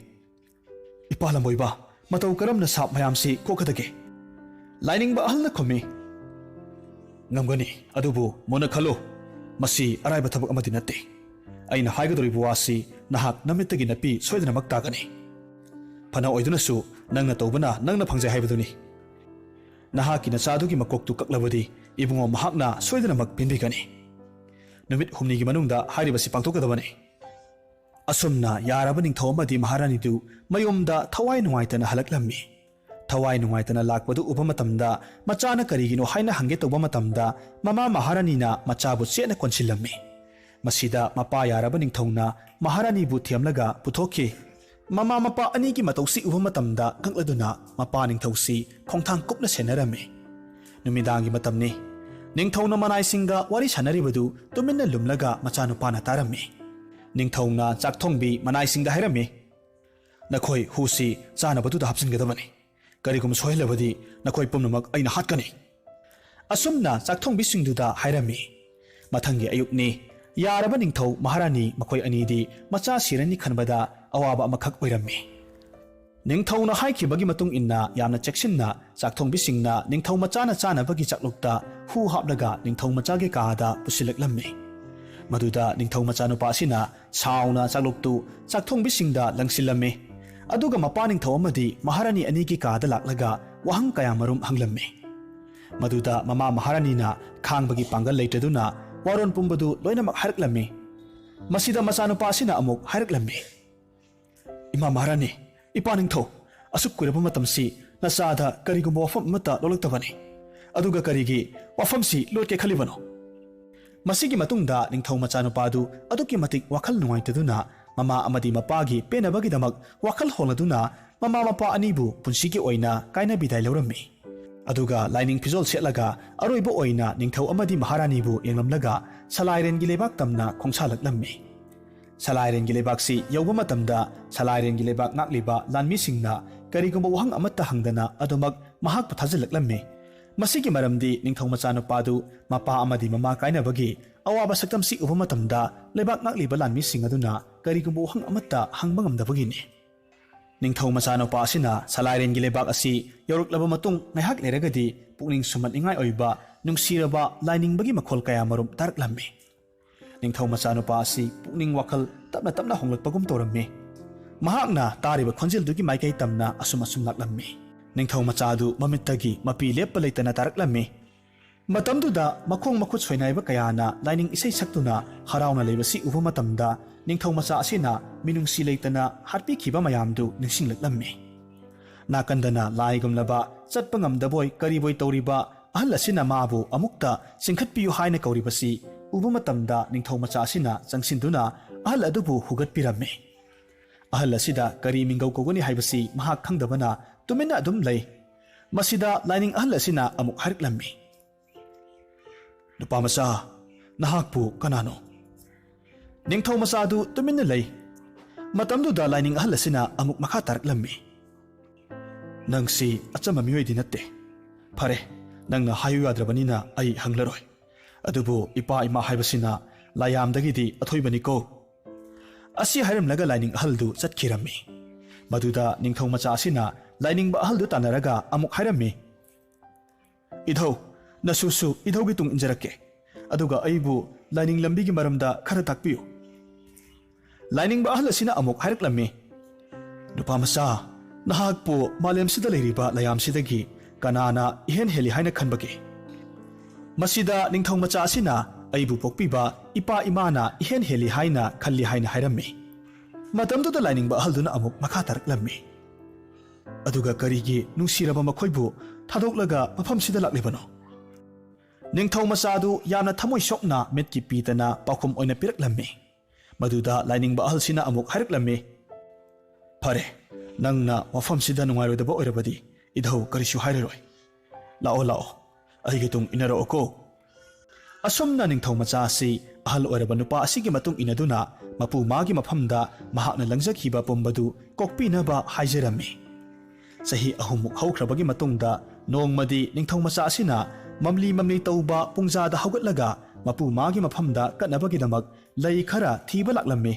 "ꯏꯄꯥ ꯂꯝꯕꯣꯏꯕ, ꯃꯇꯧ ꯀꯔꯝꯅ ꯁꯥꯞ ꯃꯌꯥꯝꯁꯤ ꯀꯣꯛꯀꯗꯒꯦ?" ꯂꯥꯏꯅꯤꯡꯕ ꯑꯍꯜꯅ ꯈꯨꯝꯃꯤ, ꯉꯝꯒꯅꯤ, ꯑꯗꯨꯕꯨ ꯃꯨꯟꯅ ꯈꯜꯂꯨ, ꯃꯁꯤ ꯑꯔꯥꯏꯕ ꯊꯕꯛ ꯑꯃꯗꯤ ꯅꯠꯇꯦ꯫ ꯑꯩꯅ ꯍꯥꯏꯒꯗꯧꯔꯤꯕ ꯋꯥꯁꯤ ꯅꯍꯥꯛ ꯅꯃꯤꯠꯇꯒꯤ ꯅꯄꯤ ꯁꯣꯏꯗꯅꯃꯛ ꯇꯥꯒꯅꯤ꯫ ꯐꯅ ꯑꯣꯏꯗꯨꯅꯁꯨ ꯅꯪꯅ ꯇꯧꯕꯅ ꯅꯪꯅ ꯐꯪꯖꯩ ꯍꯥꯏꯕꯗꯨꯅꯤ꯫ ꯅꯍꯥꯛꯀꯤ ꯅꯆꯥꯗꯨꯒꯤ ꯃꯀꯣꯛꯇꯨ ꯀꯛꯂꯕꯗꯤ ꯏꯕꯨꯡꯉꯣ ꯃꯍꯥꯛꯅ ꯁꯣꯏꯗꯅꯃꯛ ꯄꯦꯟꯕꯤꯒꯅꯤ꯫ ꯅꯨꯃꯤꯠ ꯍꯨꯝꯅꯤꯒꯤ ꯃꯅꯨꯡꯗ ꯍꯥꯏꯔꯤꯕꯁꯤ ꯄꯥꯡꯊꯣꯛꯀꯗꯕꯅꯤ꯫ ꯑꯁꯨꯝꯅ ꯌꯥꯔꯕ ꯅꯤꯡꯊꯧ ꯑꯃꯗꯤ ꯃꯍꯥꯔꯥꯅꯤꯗꯨ ꯃꯌꯨꯝꯗ ꯊꯋꯥꯏ ꯅꯨꯡꯉꯥꯏꯇꯅ ꯍꯜꯂꯛꯂꯝꯃꯤ꯫ ꯊꯋꯥꯏ ꯅꯨꯡꯉꯥꯏꯇꯅ ꯂꯥꯛꯄꯗꯨ ꯎꯕ ꯃꯇꯝꯗ ꯃꯆꯥꯅ ꯀꯔꯤꯒꯤꯅꯣ ꯍꯥꯏꯅ ꯍꯪꯒꯦ ꯇꯧꯕ ꯃꯇꯝꯗ ꯃꯃꯥ ꯃꯍꯥꯔꯥꯅꯤꯅ ꯃꯆꯥꯕꯨ ꯆꯦꯠꯅ ꯀꯣꯟꯁꯤꯜꯂꯝꯃꯤ꯫ ꯃꯁꯤꯗ ꯃꯄꯥ ꯌꯥꯔꯕ ꯅꯤꯡꯊꯧꯅ ꯃꯍꯥꯔꯥꯅꯤꯕꯨ ꯊꯦꯝꯂꯒ ꯄꯨꯊꯣꯛꯈꯤ꯫ ꯃꯃꯥ ꯃꯄꯥ ꯑꯅꯤꯒꯤ ꯃꯇꯧꯁꯤ ꯎꯕ ꯃꯇꯝꯗ ꯀꯛꯂꯗꯨꯅ ꯃꯄꯥ ꯅꯤꯡꯊꯧꯁꯤ ꯈꯣꯡꯊꯥꯡ ꯀꯨꯞꯅ ꯁꯦꯟꯅꯔꯝꯃꯤ꯫ ꯅꯨꯃꯤꯗꯥꯡꯒꯤ ꯃꯇꯝꯅꯤ꯫ ꯅꯤꯡꯊꯧꯅ ꯃꯅꯥꯏꯁꯤꯡꯒ ꯋꯥꯔꯤ ꯁꯥꯟꯅꯔꯤꯕꯗꯨ ꯇꯨꯃꯤꯟꯅ ꯂꯨꯝꯂꯒ ꯃꯆꯥꯅꯨꯄꯥꯅ ꯇꯥꯔꯝꯃꯤ꯫ ꯅꯤꯡꯊꯧꯅ ꯆꯥꯛꯊꯣꯡꯕꯤ ꯃꯅꯥꯏꯁꯤꯡꯗ ꯍꯥꯏꯔꯝꯃꯤ, "ꯅꯈꯣꯏ ꯍꯨꯁꯤ ꯆꯥꯅꯕꯗꯨꯗ ꯍꯥꯞꯆꯤꯟꯒꯗꯕꯅꯤ꯫ ꯀꯔꯤꯒꯨꯝꯕ ꯁꯣꯏꯍꯜꯂꯕꯗꯤ ꯅꯈꯣꯏ ꯄꯨꯝꯅꯃꯛ ꯑꯩꯅ ꯍꯥꯠꯀꯅꯤ꯫" ꯑꯁꯨꯝꯅ ꯆꯥꯛꯊꯣꯡꯕꯤꯁꯤꯡꯗꯨꯗ ꯍꯥꯏꯔꯝꯃꯤ꯫ ꯃꯊꯪꯒꯤ ꯑꯌꯨꯛꯅꯤ꯫ ꯌꯥꯔꯕ ꯅꯤꯡꯊꯧ ꯃꯍꯥꯔꯥꯅꯤ ꯃꯈꯣꯏ ꯑꯅꯤꯗꯤ ꯃꯆꯥ ꯁꯤꯔꯅꯤ ꯈꯟꯕꯗ ꯑꯋꯥꯕ ꯑꯃꯈꯛ ꯑꯣꯏꯔꯝꯃꯤ꯫ ꯅꯤꯡꯊꯧꯅ ꯍꯥꯏꯈꯤꯕꯒꯤ ꯃꯇꯨꯡ ꯏꯟꯅ ꯌꯥꯝꯅ ꯆꯦꯛꯁꯤꯟꯅ ꯆꯥꯛꯊꯣꯡꯕꯤꯁꯤꯡꯅ ꯅꯤꯡꯊꯧ ꯃꯆꯥꯅ ꯆꯥꯅꯕꯒꯤ ꯆꯥꯛꯂꯨꯛꯇ ꯍꯨ ꯍꯥꯞꯂꯒ ꯅꯤꯡꯊꯧ ꯃꯆꯥꯒꯤ ꯀꯥꯗ ꯄꯨꯁꯤꯜꯂꯛꯂꯝꯃꯤ꯫ ꯃꯗꯨꯗ ꯅꯤꯡꯊꯧ ꯃꯆꯥꯅꯨꯄꯥ ꯑꯁꯤꯅ ꯁꯥꯎꯅ ꯆꯥꯛꯂꯨꯛꯇꯨ ꯆꯥꯛꯊꯣꯡꯕꯤꯁꯤꯡꯗ ꯂꯪꯁꯤꯜꯂꯝꯃꯤ꯫ ꯑꯗꯨꯒ ꯃꯄꯥ ꯅꯤꯡꯊꯧ ꯑꯃꯗꯤ ꯃꯍꯥꯔꯥꯅꯤ ꯑꯅꯤꯒꯤ ꯀꯥꯗ ꯂꯥꯛꯂꯒ ꯋꯥꯍꯪ ꯀꯌꯥꯃꯔꯨꯝ ꯍꯪꯂꯝꯃꯤ꯫ ꯃꯗꯨꯗ ꯃꯃꯥ ꯃꯍꯥꯔꯥꯅꯤꯅ ꯈꯥꯡꯕꯒꯤ ꯄꯥꯡꯒꯜ ꯂꯩꯇ꯭ꯔꯗꯨꯅ ꯋꯥꯔꯣꯜ ꯄꯨꯝꯕꯗꯨ ꯂꯣꯏꯅꯃꯛ ꯍꯥꯏꯔꯛꯂꯝꯃꯤ꯫ ꯃꯁꯤꯗ ꯃꯆꯥꯅꯨꯄꯥ ꯑꯁꯤꯅ ꯑꯃꯨꯛ ꯍꯥꯏꯔꯛꯂꯝꯃꯤ, "ꯏꯃꯥ ꯃꯍꯥꯔꯥꯅꯤ, ꯏꯄꯥ ꯅꯤꯡꯊꯧ, ꯑꯁꯨꯛ ꯀꯨꯏꯔꯕ ꯃꯇꯝꯁꯤ ꯅꯆꯥꯗ ꯀꯔꯤꯒꯨꯝꯕ ꯋꯥꯐꯝ ꯑꯃꯠꯇ ꯂꯣꯠꯂꯛꯇꯕꯅꯤ꯫ ꯑꯗꯨꯒ ꯀꯔꯤꯒꯤ ꯋꯥꯐꯝꯁꯤ ꯂꯣꯠꯀꯦ ꯈꯜꯂꯤꯕꯅꯣ?" ꯃꯁꯤꯒꯤ ꯃꯇꯨꯡꯗ ꯅꯤꯡꯊꯧ ꯃꯆꯥꯅꯨꯄꯥꯗꯨ ꯑꯗꯨꯛꯀꯤ ꯃꯇꯤꯛ ꯋꯥꯈꯜ ꯅꯨꯡꯉꯥꯏꯇꯗꯨꯅ ꯃꯃꯥ ꯑꯃꯗꯤ ꯃꯄꯥꯒꯤ ꯄꯦꯟꯅꯕꯒꯤꯗꯃꯛ ꯋꯥꯈꯜ ꯍꯣꯡꯂꯗꯨꯅ ꯃꯃꯥ ꯃꯄꯥ ꯑꯅꯤꯕꯨ ꯄꯨꯟꯁꯤꯒꯤ ꯑꯣꯏꯅ ꯀꯥꯏꯅ ꯕꯤꯗꯥꯏ ꯂꯧꯔꯝꯃꯤ꯫ ꯑꯗꯨꯒ ꯂꯥꯏꯅꯤꯡ ꯐꯤꯖꯣꯜ ꯁꯦꯠꯂꯒ ꯑꯔꯣꯏꯕ ꯑꯣꯏꯅ ꯅꯤꯡꯊꯧ ꯑꯃꯗꯤ ꯃꯍꯥꯔꯥꯅꯤꯕꯨ ꯌꯦꯡꯂꯝꯂꯒ ꯁꯂꯥꯏꯔꯦꯟꯒꯤ ꯂꯩꯕꯥꯛ ꯇꯝꯅ ꯈꯣꯡꯁꯥꯜꯂꯛꯂꯝꯃꯤ꯫ ꯁꯂꯥꯏꯔꯦꯟꯒꯤ ꯂꯩꯕꯥꯛꯁꯤ ꯌꯧꯕ ꯃꯇꯝꯗ ꯁꯂꯥꯏꯔꯦꯟꯒꯤ ꯂꯩꯕꯥꯛ ꯉꯥꯛꯂꯤꯕ ꯂꯥꯟꯃꯤꯁꯤꯡꯅ ꯀꯔꯤꯒꯨꯝꯕ ꯋꯥꯍꯪ ꯑꯃꯠꯇ ꯍꯪꯗꯅ ꯑꯗꯨꯃꯛ ꯃꯍꯥꯛꯄꯨ ꯊꯥꯖꯤꯜꯂꯛꯂꯝꯃꯤ꯫ ꯃꯁꯤꯒꯤ ꯃꯔꯝꯗꯤ ꯅꯤꯡꯊꯧ ꯃꯆꯥꯅꯨꯄꯥꯗꯨ ꯃꯄꯥ ꯑꯃꯗꯤ ꯃꯃꯥ ꯀꯥꯏꯅꯕꯒꯤ ꯑꯋꯥꯕ ꯁꯛꯇꯝꯁꯤ ꯎꯕ ꯃꯇꯝꯗ ꯂꯩꯕꯥꯛ ꯉꯥꯛꯂꯤꯕ ꯂꯥꯟꯃꯤꯁꯤꯡ ꯑꯗꯨꯅ ꯀꯔꯤꯒꯨꯝꯕ ꯋꯥꯍꯪ ꯑꯃꯠꯇ ꯍꯪꯕ ꯉꯝꯗꯕꯒꯤꯅꯤ꯫ ꯅꯤꯡꯊꯧ ꯃꯆꯥꯅꯨꯄꯥ ꯑꯁꯤꯅ ꯁꯂꯥꯏꯔꯦꯟꯒꯤ ꯂꯩꯕꯥꯛ ꯑꯁꯤ ꯌꯧꯔꯛꯂꯕ ꯃꯇꯨꯡ ꯉꯥꯏꯍꯥꯛ ꯂꯩꯔꯒꯗꯤ ꯄꯨꯛꯅꯤꯡ ꯁꯨꯝꯍꯠꯅꯤꯡꯉꯥꯏ ꯑꯣꯏꯕ ꯅꯨꯡꯁꯤꯔꯕ ꯂꯥꯏꯅꯤꯡꯕꯒꯤ ꯃꯈꯣꯜ ꯀꯌꯥ ꯃꯔꯨꯝ ꯇꯥꯔꯛꯂꯝꯃꯤ꯫ ꯅꯤꯡꯊꯧ ꯃꯆꯥꯅꯨꯄꯥ ꯑꯁꯤ ꯄꯨꯛꯅꯤꯡ ꯋꯥꯈꯜ ꯇꯞꯅ ꯇꯞꯅ ꯍꯣꯡꯂꯛꯄꯒꯨꯝ ꯇꯧꯔꯝꯃꯤ꯫ ꯃꯍꯥꯛꯅ ꯇꯥꯔꯤꯕ ꯈꯣꯟꯖꯦꯜꯗꯨꯒꯤ ꯃꯥꯏꯀꯩ ꯇꯝꯅ ꯑꯁꯨꯝ ꯑꯁꯨꯝ ꯂꯥꯛꯂꯝꯃꯤ꯫ ꯅꯤꯡꯊꯧ ꯃꯆꯥꯗꯨ ꯃꯃꯤꯠꯇꯒꯤ ꯃꯄꯤ ꯂꯦꯞꯄ ꯂꯩꯇꯅ ꯇꯥꯔꯛꯂꯝꯃꯤ꯫ ꯃꯇꯝꯗꯨꯗ ꯃꯈꯣꯡ ꯃꯈꯨꯠ ꯁꯣꯏꯅꯥꯏꯕ ꯀꯌꯥꯅ ꯂꯥꯏꯅꯤꯡ ꯏꯁꯩ ꯁꯛꯇꯨꯅ ꯍꯔꯥꯎꯅ ꯂꯩꯕꯁꯤ ꯎꯕ ꯃꯇꯝꯗ, ꯅꯤꯡꯊꯧ ꯃꯆꯥ ꯑꯁꯤꯅ ꯃꯤꯅꯨꯡꯁꯤ ꯂꯩꯇꯅ ꯍꯥꯠꯄꯤꯈꯤꯕ ꯃꯌꯥꯝꯗꯨ ꯅꯤꯡꯁꯤꯡꯂꯛꯂꯝꯃꯤ꯫ ꯅꯥꯀꯟꯗꯅ ꯂꯥꯏꯒꯨꯝꯂꯕ, ꯆꯠꯄ ꯉꯝꯗꯕꯣꯏ ꯀꯔꯤꯕꯣꯏ ꯇꯧꯔꯤꯕ ꯑꯍꯜ ꯑꯁꯤꯅ ꯃꯥꯕꯨ ꯑꯃꯨꯛꯇ ꯆꯤꯡꯈꯠꯄꯤꯌꯨ ꯍꯥꯏꯅ ꯀꯧꯔꯤꯕꯁꯤ ꯎꯕ ꯃꯇꯝꯗ, ꯅꯤꯡꯊꯧ ꯃꯆꯥ ꯑꯁꯤꯅ ꯆꯪꯁꯤꯟꯗꯨꯅ ꯑꯍꯜ ꯑꯗꯨꯕꯨ ꯍꯨꯒꯠꯄꯤꯔꯝꯃꯤ꯫ ꯑꯍꯜ ꯑꯁꯤꯗ ꯀꯔꯤ ꯃꯤꯡꯒꯧ ꯀꯧꯒꯅꯤ ꯍꯥꯏꯕꯁꯤ ꯃꯍꯥꯛ ꯈꯪꯗꯕꯅ ꯇꯨꯃꯤꯟꯅ ꯑꯗꯨꯝ ꯂꯩ꯫ ꯃꯁꯤꯗ ꯂꯥꯏꯅꯤꯡ ꯑꯍꯜ ꯑꯁꯤꯅ ꯑꯃꯨꯛ ꯍꯥꯏꯔꯛꯂꯝꯃꯤ, "ꯅꯨꯄꯥ ꯃꯆꯥ, ꯅꯍꯥꯛꯄꯨ ꯀꯅꯥꯅꯣ?" ꯅꯤꯡꯊꯧ ꯃꯆꯥ ꯑꯗꯨ ꯇꯨꯃꯤꯟꯅ ꯂꯩ꯫ ꯃꯇꯝꯗꯨꯗ ꯂꯥꯏꯅꯤꯡ ꯑꯍꯜ ꯑꯁꯤꯅ ꯑꯃꯨꯛ ꯃꯈꯥ ꯇꯥꯔꯛꯂꯝꯃꯤ, "ꯅꯪꯁꯤ ꯑꯆꯝꯕ ꯃꯤꯑꯣꯏꯗꯤ ꯅꯠꯇꯦ꯫ ꯐꯔꯦ, ꯅꯪꯅ ꯍꯥꯏꯌꯨ ꯌꯥꯗ꯭ꯔꯕꯅꯤꯅ ꯑꯩ ꯍꯪꯂꯔꯣꯏ꯫ ꯑꯗꯨꯕꯨ ꯏꯄꯥ ꯏꯃꯥ ꯍꯥꯏꯕꯁꯤꯅ ꯂꯥꯏꯌꯥꯝꯗꯒꯤꯗꯤ ꯑꯊꯣꯏꯕꯅꯤꯀꯣ"꯫ ꯑꯁꯤ ꯍꯥꯏꯔꯝꯂꯒ ꯂꯥꯏꯅꯤꯡ ꯑꯍꯜꯗꯨ ꯆꯠꯈꯤꯔꯝꯃꯤ꯫ ꯃꯗꯨꯗ ꯅꯤꯡꯊꯧ ꯃꯆꯥ ꯑꯁꯤꯅ ꯂꯥꯏꯅꯤꯡꯕ ꯑꯍꯜꯗꯨ ꯇꯥꯟꯅꯔꯒ ꯑꯃꯨꯛ ꯍꯥꯏꯔꯝꯃꯤ, "ꯏꯙꯧ, ꯅꯁꯨꯁꯨ ꯏꯙꯧꯒꯤ ꯇꯨꯡ ꯏꯟꯖꯔꯛꯀꯦ꯫ ꯑꯗꯨꯒ ꯑꯩꯕꯨ ꯂꯥꯏꯅꯤꯡ ꯂꯝꯕꯤꯒꯤ ꯃꯔꯝꯗ ꯈꯔ ꯇꯥꯛꯄꯤꯌꯨ"꯫ ꯂꯥꯏꯅꯤꯡꯕ ꯑꯍꯜ ꯑꯁꯤꯅ ꯑꯃꯨꯛ ꯍꯥꯏꯔꯛꯂꯝꯃꯤ, "ꯅꯨꯄꯥ ꯃꯆꯥ, ꯅꯍꯥꯛꯄꯨ ꯃꯥꯂꯦꯝꯁꯤꯗ ꯂꯩꯔꯤꯕ ꯂꯩꯌꯥꯝꯁꯤꯗꯒꯤ ꯀꯅꯥꯅ ꯏꯍꯦꯟ ꯍꯦꯜꯂꯤ ꯍꯥꯏꯅ ꯈꯟꯕꯒꯦ? ꯃꯁꯤꯗ ꯅꯤꯡꯊꯧ ꯃꯆꯥ ꯑꯁꯤꯅ ꯑꯩꯕꯨ ꯄꯣꯛꯄꯤꯕ ꯏꯄꯥ ꯏꯃꯥꯅ ꯏꯍꯦꯟ ꯍꯦꯜꯂꯤ ꯍꯥꯏꯅ ꯈꯜꯂꯤ" ꯍꯥꯏꯅ ꯍꯥꯏꯔꯝꯃꯤ꯫ ꯃꯇꯝꯗꯨꯗ ꯂꯥꯏꯅꯤꯡꯕ ꯑꯍꯜꯗꯨꯅ ꯑꯃꯨꯛ ꯃꯈꯥ ꯇꯥꯔꯛꯂꯝꯃꯤ, "ꯑꯗꯨꯒ ꯀꯔꯤꯒꯤ ꯅꯨꯡꯁꯤꯔꯕ ꯃꯈꯣꯏꯕꯨ ꯊꯥꯗꯣꯛꯂꯒ ꯃꯐꯝꯁꯤꯗ ꯂꯥꯛꯂꯤꯕꯅꯣ?" ꯅꯤꯡꯊꯧ ꯃꯆꯥꯗꯨ ꯌꯥꯝꯅ ꯊꯃꯣꯏ ꯁꯣꯛꯅ ꯃꯤꯠꯀꯤ ꯄꯤꯗꯅ ꯄꯥꯎꯈꯨꯝ ꯑꯣꯏꯅ ꯄꯤꯔꯛꯂꯝꯃꯤ꯫ ꯃꯗꯨꯗ ꯂꯥꯏꯅꯤꯡꯕ ꯑꯍꯜꯁꯤꯅ ꯑꯃꯨꯛ ꯍꯥꯏꯔꯛꯂꯝꯃꯤ, "ꯐꯔꯦ, ꯅꯪꯅ ꯃꯐꯝꯁꯤꯗ ꯅꯨꯡꯉꯥꯏꯔꯣꯏꯗꯕ ꯑꯣꯏꯔꯕꯗꯤ ꯏꯙꯧ ꯀꯔꯤꯁꯨ ꯍꯥꯏꯔꯔꯣꯏ꯫ ꯂꯥꯛꯑꯣ, ꯂꯥꯛꯑꯣ, ꯑꯩꯒꯤ ꯇꯨꯡ ꯏꯟꯅꯔꯛꯑꯣꯀꯣ"꯫ ꯑꯁꯨꯝꯅ ꯅꯤꯡꯊꯧ ꯃꯆꯥ ꯑꯁꯤ ꯑꯍꯜ ꯑꯣꯏꯔꯕ ꯅꯨꯄꯥ ꯑꯁꯤꯒꯤ ꯃꯇꯨꯡ ꯏꯟꯅꯗꯨꯅ ꯃꯄꯨ ꯃꯥꯒꯤ ꯃꯐꯝꯗ ꯃꯍꯥꯛꯅ ꯂꯪꯖꯈꯤꯕ ꯄꯨꯝꯕꯗꯨ ꯀꯣꯛꯄꯤꯅꯕ ꯍꯥꯏꯖꯔꯝꯃꯤ꯫ ꯆꯍꯤ ꯑꯍꯨꯝꯃꯨꯛ ꯍꯧꯈ꯭ꯔꯕꯒꯤ ꯃꯇꯨꯡꯗ, ꯅꯣꯡꯃꯗꯤ ꯅꯤꯡꯊꯧ ꯃꯆꯥ ꯑꯁꯤꯅ ꯃꯝꯂꯤ ꯃꯝꯂꯤ ꯇꯧꯕ ꯄꯨꯡꯖꯥꯗ ꯍꯧꯒꯠꯂꯒ ꯃꯄꯨ ꯃꯥꯒꯤ ꯃꯐꯝꯗ ꯀꯠꯅꯕꯒꯤꯗꯃꯛ ꯂꯩ ꯈꯔ ꯊꯤꯕ ꯂꯥꯛꯂꯝꯃꯤ꯫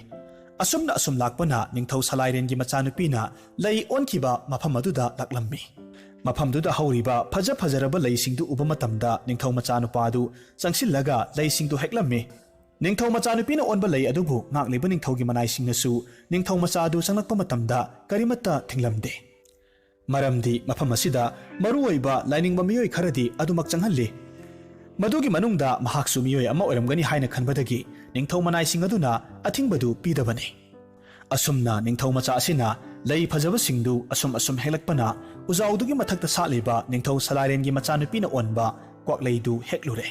ꯑꯁꯨꯝꯅ ꯑꯁꯨꯝ ꯂꯥꯛꯄꯅ ꯅꯤꯡꯊꯧ ꯁꯂꯥꯏꯔꯦꯟꯒꯤ ꯃꯆꯥꯅꯨꯄꯤꯅ ꯂꯩ ꯑꯣꯟꯈꯤꯕ ꯃꯐꯝ ꯑꯗꯨꯗ ꯂꯥꯛꯂꯝꯃꯤ꯫ ꯃꯐꯝꯗꯨꯗ ꯍꯧꯔꯤꯕ ꯐꯖ ꯐꯖꯔꯕ ꯂꯩꯁꯤꯡꯗꯨ ꯎꯕ ꯃꯇꯝꯗ ꯅꯤꯡꯊꯧ ꯃꯆꯥꯅꯨꯄꯥꯗꯨ ꯆꯪꯁꯤꯜꯂꯒ ꯂꯩꯁꯤꯡꯗꯨ ꯍꯦꯛꯂꯝꯃꯤ꯫ ꯅꯤꯡꯊꯧ ꯃꯆꯥꯅꯨꯄꯤꯅ ꯑꯣꯟꯕ ꯂꯩ ꯑꯗꯨꯕꯨ ꯉꯥꯛꯂꯤꯕ ꯅꯤꯡꯊꯧꯒꯤ ꯃꯅꯥꯏꯁꯤꯡꯅꯁꯨ ꯅꯤꯡꯊꯧ ꯃꯆꯥꯗꯨ ꯆꯪꯂꯛꯄ ꯃꯇꯝꯗ ꯀꯔꯤꯃꯠꯇ ꯊꯤꯡꯂꯝꯗꯦ꯫ ꯃꯔꯝꯗꯤ ꯃꯐꯝ ꯑꯁꯤꯗ ꯃꯔꯨꯑꯣꯏꯕ ꯂꯥꯏꯅꯤꯡꯕ ꯃꯤꯑꯣꯏ ꯈꯔꯗꯤ ꯑꯗꯨꯃꯛ ꯆꯪꯍꯜꯂꯤ꯫ ꯃꯗꯨꯒꯤ ꯃꯅꯨꯡꯗ ꯃꯍꯥꯛꯁꯨ ꯃꯤꯑꯣꯏ ꯑꯃ ꯑꯣꯏꯔꯝꯒꯅꯤ ꯍꯥꯏꯅ ꯈꯟꯕꯗꯒꯤ ꯅꯤꯡꯊꯧ ꯃꯅꯥꯏꯁꯤꯡ ꯑꯗꯨꯅ ꯑꯊꯤꯡꯕꯗꯨ ꯄꯤꯗꯕꯅꯤ꯫ ꯑꯁꯨꯝꯅ ꯅꯤꯡꯊꯧ ꯃꯆꯥ ꯑꯁꯤꯅ ꯂꯩ ꯐꯖꯕꯁꯤꯡꯗꯨ ꯑꯁꯨꯝ ꯑꯁꯨꯝ ꯍꯦꯛꯂꯛꯄꯅ ꯎꯖꯥꯎꯗꯨꯒꯤ ꯃꯊꯛꯇ ꯁꯥꯠꯂꯤꯕ ꯅꯤꯡꯊꯧ ꯁꯂꯥꯏꯔꯦꯟꯒꯤ ꯃꯆꯥꯅꯨꯄꯤꯅ ꯑꯣꯟꯕ ꯀ꯭ꯋꯥꯛꯂꯩꯗꯨ ꯍꯦꯛꯂꯨꯔꯦ꯫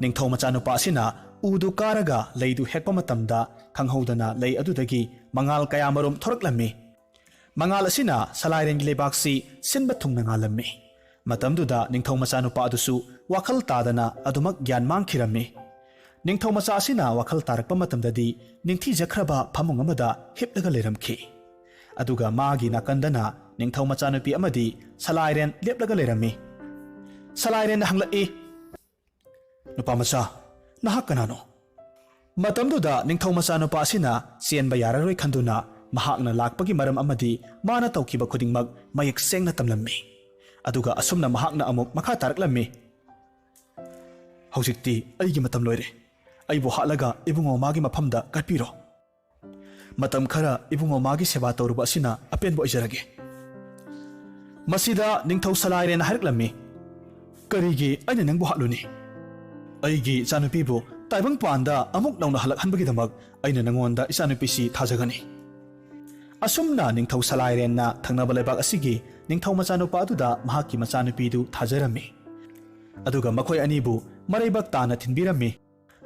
ꯅꯤꯡꯊꯧ ꯃꯆꯥꯅꯨꯄꯥ ꯑꯁꯤꯅ ꯎꯗꯨ ꯀꯥꯔꯒ ꯂꯩꯗꯨ ꯍꯦꯛꯄ ꯃꯇꯝꯗ ꯈꯪꯍꯧꯗꯅ ꯂꯩ ꯑꯗꯨꯗꯒꯤ ꯃꯉꯥꯜ ꯀꯌꯥꯃꯔꯨꯝ ꯊꯣꯔꯛꯂꯝꯃꯤ꯫ ꯃꯉꯥꯜ ꯑꯁꯤꯅ ꯁꯂꯥꯏꯔꯦꯟꯒꯤ ꯂꯩꯕꯥꯛꯁꯤ ꯁꯤꯟꯕ ꯊꯨꯡꯅ ꯉꯥꯜꯂꯝꯃꯤ꯫ ꯃꯇꯝꯗꯨꯗ ꯅꯤꯡꯊꯧ ꯃꯆꯥꯅꯨꯄꯥ ꯑꯗꯨꯁꯨ ꯋꯥꯈꯜ ꯇꯥꯗꯅ ꯑꯗꯨꯃꯛ ꯒ꯭ꯌꯥꯟ ꯃꯥꯡꯈꯤꯔꯝꯃꯤ꯫ ꯅꯤꯡꯊꯧ ꯃꯆꯥ ꯑꯁꯤꯅ ꯋꯥꯈꯜ ꯇꯥꯔꯛꯄ ꯃꯇꯝꯗꯗꯤ ꯅꯤꯡꯊꯤꯖꯈ꯭ꯔꯕ ꯐꯃꯨꯡ ꯑꯃꯗ ꯍꯤꯞꯂꯒ ꯂꯩꯔꯝꯈꯤ꯫ ꯑꯗꯨꯒ ꯃꯥꯒꯤ ꯅꯥꯀꯟꯗꯅ ꯅꯤꯡꯊꯧ ꯃꯆꯥꯅꯨꯄꯤ ꯑꯃꯗꯤ ꯁꯂꯥꯏꯔꯦꯟ ꯂꯦꯞꯂꯒ ꯂꯩꯔꯝꯃꯤ꯫ ꯁꯂꯥꯏꯔꯦꯟꯅ ꯍꯪꯂꯛꯏ, "ꯅꯨꯄꯥ ꯃꯆꯥ, ꯅꯍꯥꯛ ꯀꯅꯥꯅꯣ?" ꯃꯇꯝꯗꯨꯗ ꯅꯤꯡꯊꯧ ꯃꯆꯥꯅꯨꯄꯥ ꯑꯁꯤꯅ ꯆꯦꯟꯕ ꯌꯥꯔꯔꯣꯏ ꯈꯟꯗꯨꯅ ꯃꯍꯥꯛꯅ ꯂꯥꯛꯄꯒꯤ ꯃꯔꯝ ꯑꯃꯗꯤ ꯃꯥꯅ ꯇꯧꯈꯤꯕ ꯈꯨꯗꯤꯡꯃꯛ ꯃꯌꯦꯛ ꯁꯦꯡꯅ ꯇꯝꯂꯝꯃꯤ꯫ ꯑꯗꯨꯒ ꯑꯁꯨꯝꯅ ꯃꯍꯥꯛꯅ ꯑꯃꯨꯛ ꯃꯈꯥ ꯇꯥꯔꯛꯂꯝꯃꯤ, "ꯍꯧꯖꯤꯛꯇꯤ ꯑꯩꯒꯤ ꯃꯇꯝ ꯂꯣꯏꯔꯦ꯫ ꯑꯩꯕꯨ ꯍꯥꯠꯂꯒ ꯏꯕꯨꯡꯉꯣ ꯃꯥꯒꯤ ꯃꯐꯝꯗ ꯀꯠꯄꯤꯔꯣ꯫ ꯃꯇꯝ ꯈꯔ ꯏꯕꯨꯡꯉꯣ ꯃꯥꯒꯤ ꯁꯦꯕꯥ ꯇꯧꯔꯨꯕ ꯑꯁꯤꯅ ꯑꯄꯦꯟꯕ ꯑꯣꯏꯖꯔꯒꯦ꯫" ꯃꯁꯤꯗ ꯅꯤꯡꯊꯧ ꯁꯂꯥꯏꯔꯦꯟꯅ ꯍꯥꯏꯔꯛꯂꯝꯃꯤ, "ꯀꯔꯤꯒꯤ ꯑꯩꯅ ꯅꯪꯕꯨ ꯍꯥꯠꯂꯨꯅꯤ? ꯑꯩꯒꯤ ꯏꯆꯥꯅꯨꯄꯤꯕꯨ ꯇꯥꯏꯕꯪꯄꯥꯟꯗ ꯑꯃꯨꯛ ꯅꯧꯅ ꯍꯜꯂꯛꯍꯟꯕꯒꯤꯗꯃꯛ ꯑꯩꯅ ꯅꯉꯣꯟꯗ ꯏꯆꯥꯅꯨꯄꯤꯁꯤ ꯊꯥꯖꯒꯅꯤ꯫" ꯑꯁꯨꯝꯅ ꯅꯤꯡꯊꯧ ꯁꯂꯥꯏꯔꯦꯟꯅ ꯊꯪꯅꯕ ꯂꯩꯕꯥꯛ ꯑꯁꯤꯒꯤ ꯅꯤꯡꯊꯧ ꯃꯆꯥꯅꯨꯄꯥ ꯑꯗꯨꯗ ꯃꯍꯥꯛꯀꯤ ꯃꯆꯥꯅꯨꯄꯤꯗꯨ ꯊꯥꯖꯔꯝꯃꯤ꯫ ꯑꯗꯨꯒ ꯃꯈꯣꯏ ꯑꯅꯤꯕꯨ ꯃꯔꯩꯕꯥꯛ ꯇꯥꯅ ꯊꯤꯟꯕꯤꯔꯝꯃꯤ꯫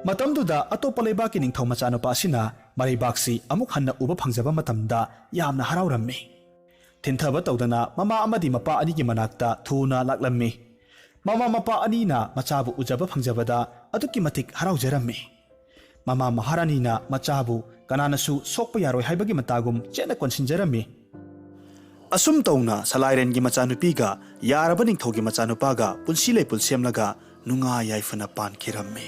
ꯃꯇꯝꯗꯨꯗ ꯑꯇꯣꯞꯄ ꯂꯩꯕꯥꯛꯀꯤ ꯅꯤꯡꯊꯧ ꯃꯆꯥꯅꯨꯄꯥ ꯑꯁꯤꯅ ꯃꯔꯩꯕꯥꯛꯁꯤ ꯑꯃꯨꯛ ꯍꯟꯅ ꯎꯕ ꯐꯪꯖꯕ ꯃꯇꯝꯗ ꯌꯥꯝꯅ ꯍꯔꯥꯎꯔꯝꯃꯤ꯫ ꯊꯤꯟꯊꯕ ꯇꯧꯗꯅ ꯃꯃꯥ ꯑꯃꯗꯤ ꯃꯄꯥ ꯑꯅꯤꯒꯤ ꯃꯅꯥꯛꯇ ꯊꯨꯅ ꯂꯥꯛꯂꯝꯃꯤ꯫ ꯃꯃꯥ ꯃꯄꯥ ꯑꯅꯤꯅ ꯃꯆꯥꯕꯨ ꯎꯖꯕ ꯐꯪꯖꯕꯗ ꯑꯗꯨꯛꯀꯤ ꯃꯇꯤꯛ ꯍꯔꯥꯎꯖꯔꯝꯃꯤ꯫ ꯃꯃꯥ ꯃꯍꯥꯔꯥꯅꯤꯅ ꯃꯆꯥꯕꯨ ꯀꯅꯥꯅꯁꯨ ꯁꯣꯛꯄ ꯌꯥꯔꯣꯏ ꯍꯥꯏꯕꯒꯤ ꯃꯇꯥꯒꯨꯝ ꯆꯦꯠꯅ ꯀꯣꯟꯁꯤꯟꯖꯔꯝꯃꯤ꯫ ꯑꯁꯨꯝ ꯇꯧꯅ ꯁꯂꯥꯏꯔꯦꯟꯒꯤ ꯃꯆꯥꯅꯨꯄꯤꯒ ꯌꯥꯔꯕ ꯅꯤꯡꯊꯧꯒꯤ ꯃꯆꯥꯅꯨꯄꯥꯒ ꯄꯨꯟꯁꯤ ꯂꯩꯄꯨꯟ ꯁꯦꯝꯂꯒ ꯅꯨꯡꯉꯥꯏ ꯌꯥꯏꯐꯅ ꯄꯥꯟꯈꯤꯔꯝꯃꯤ꯫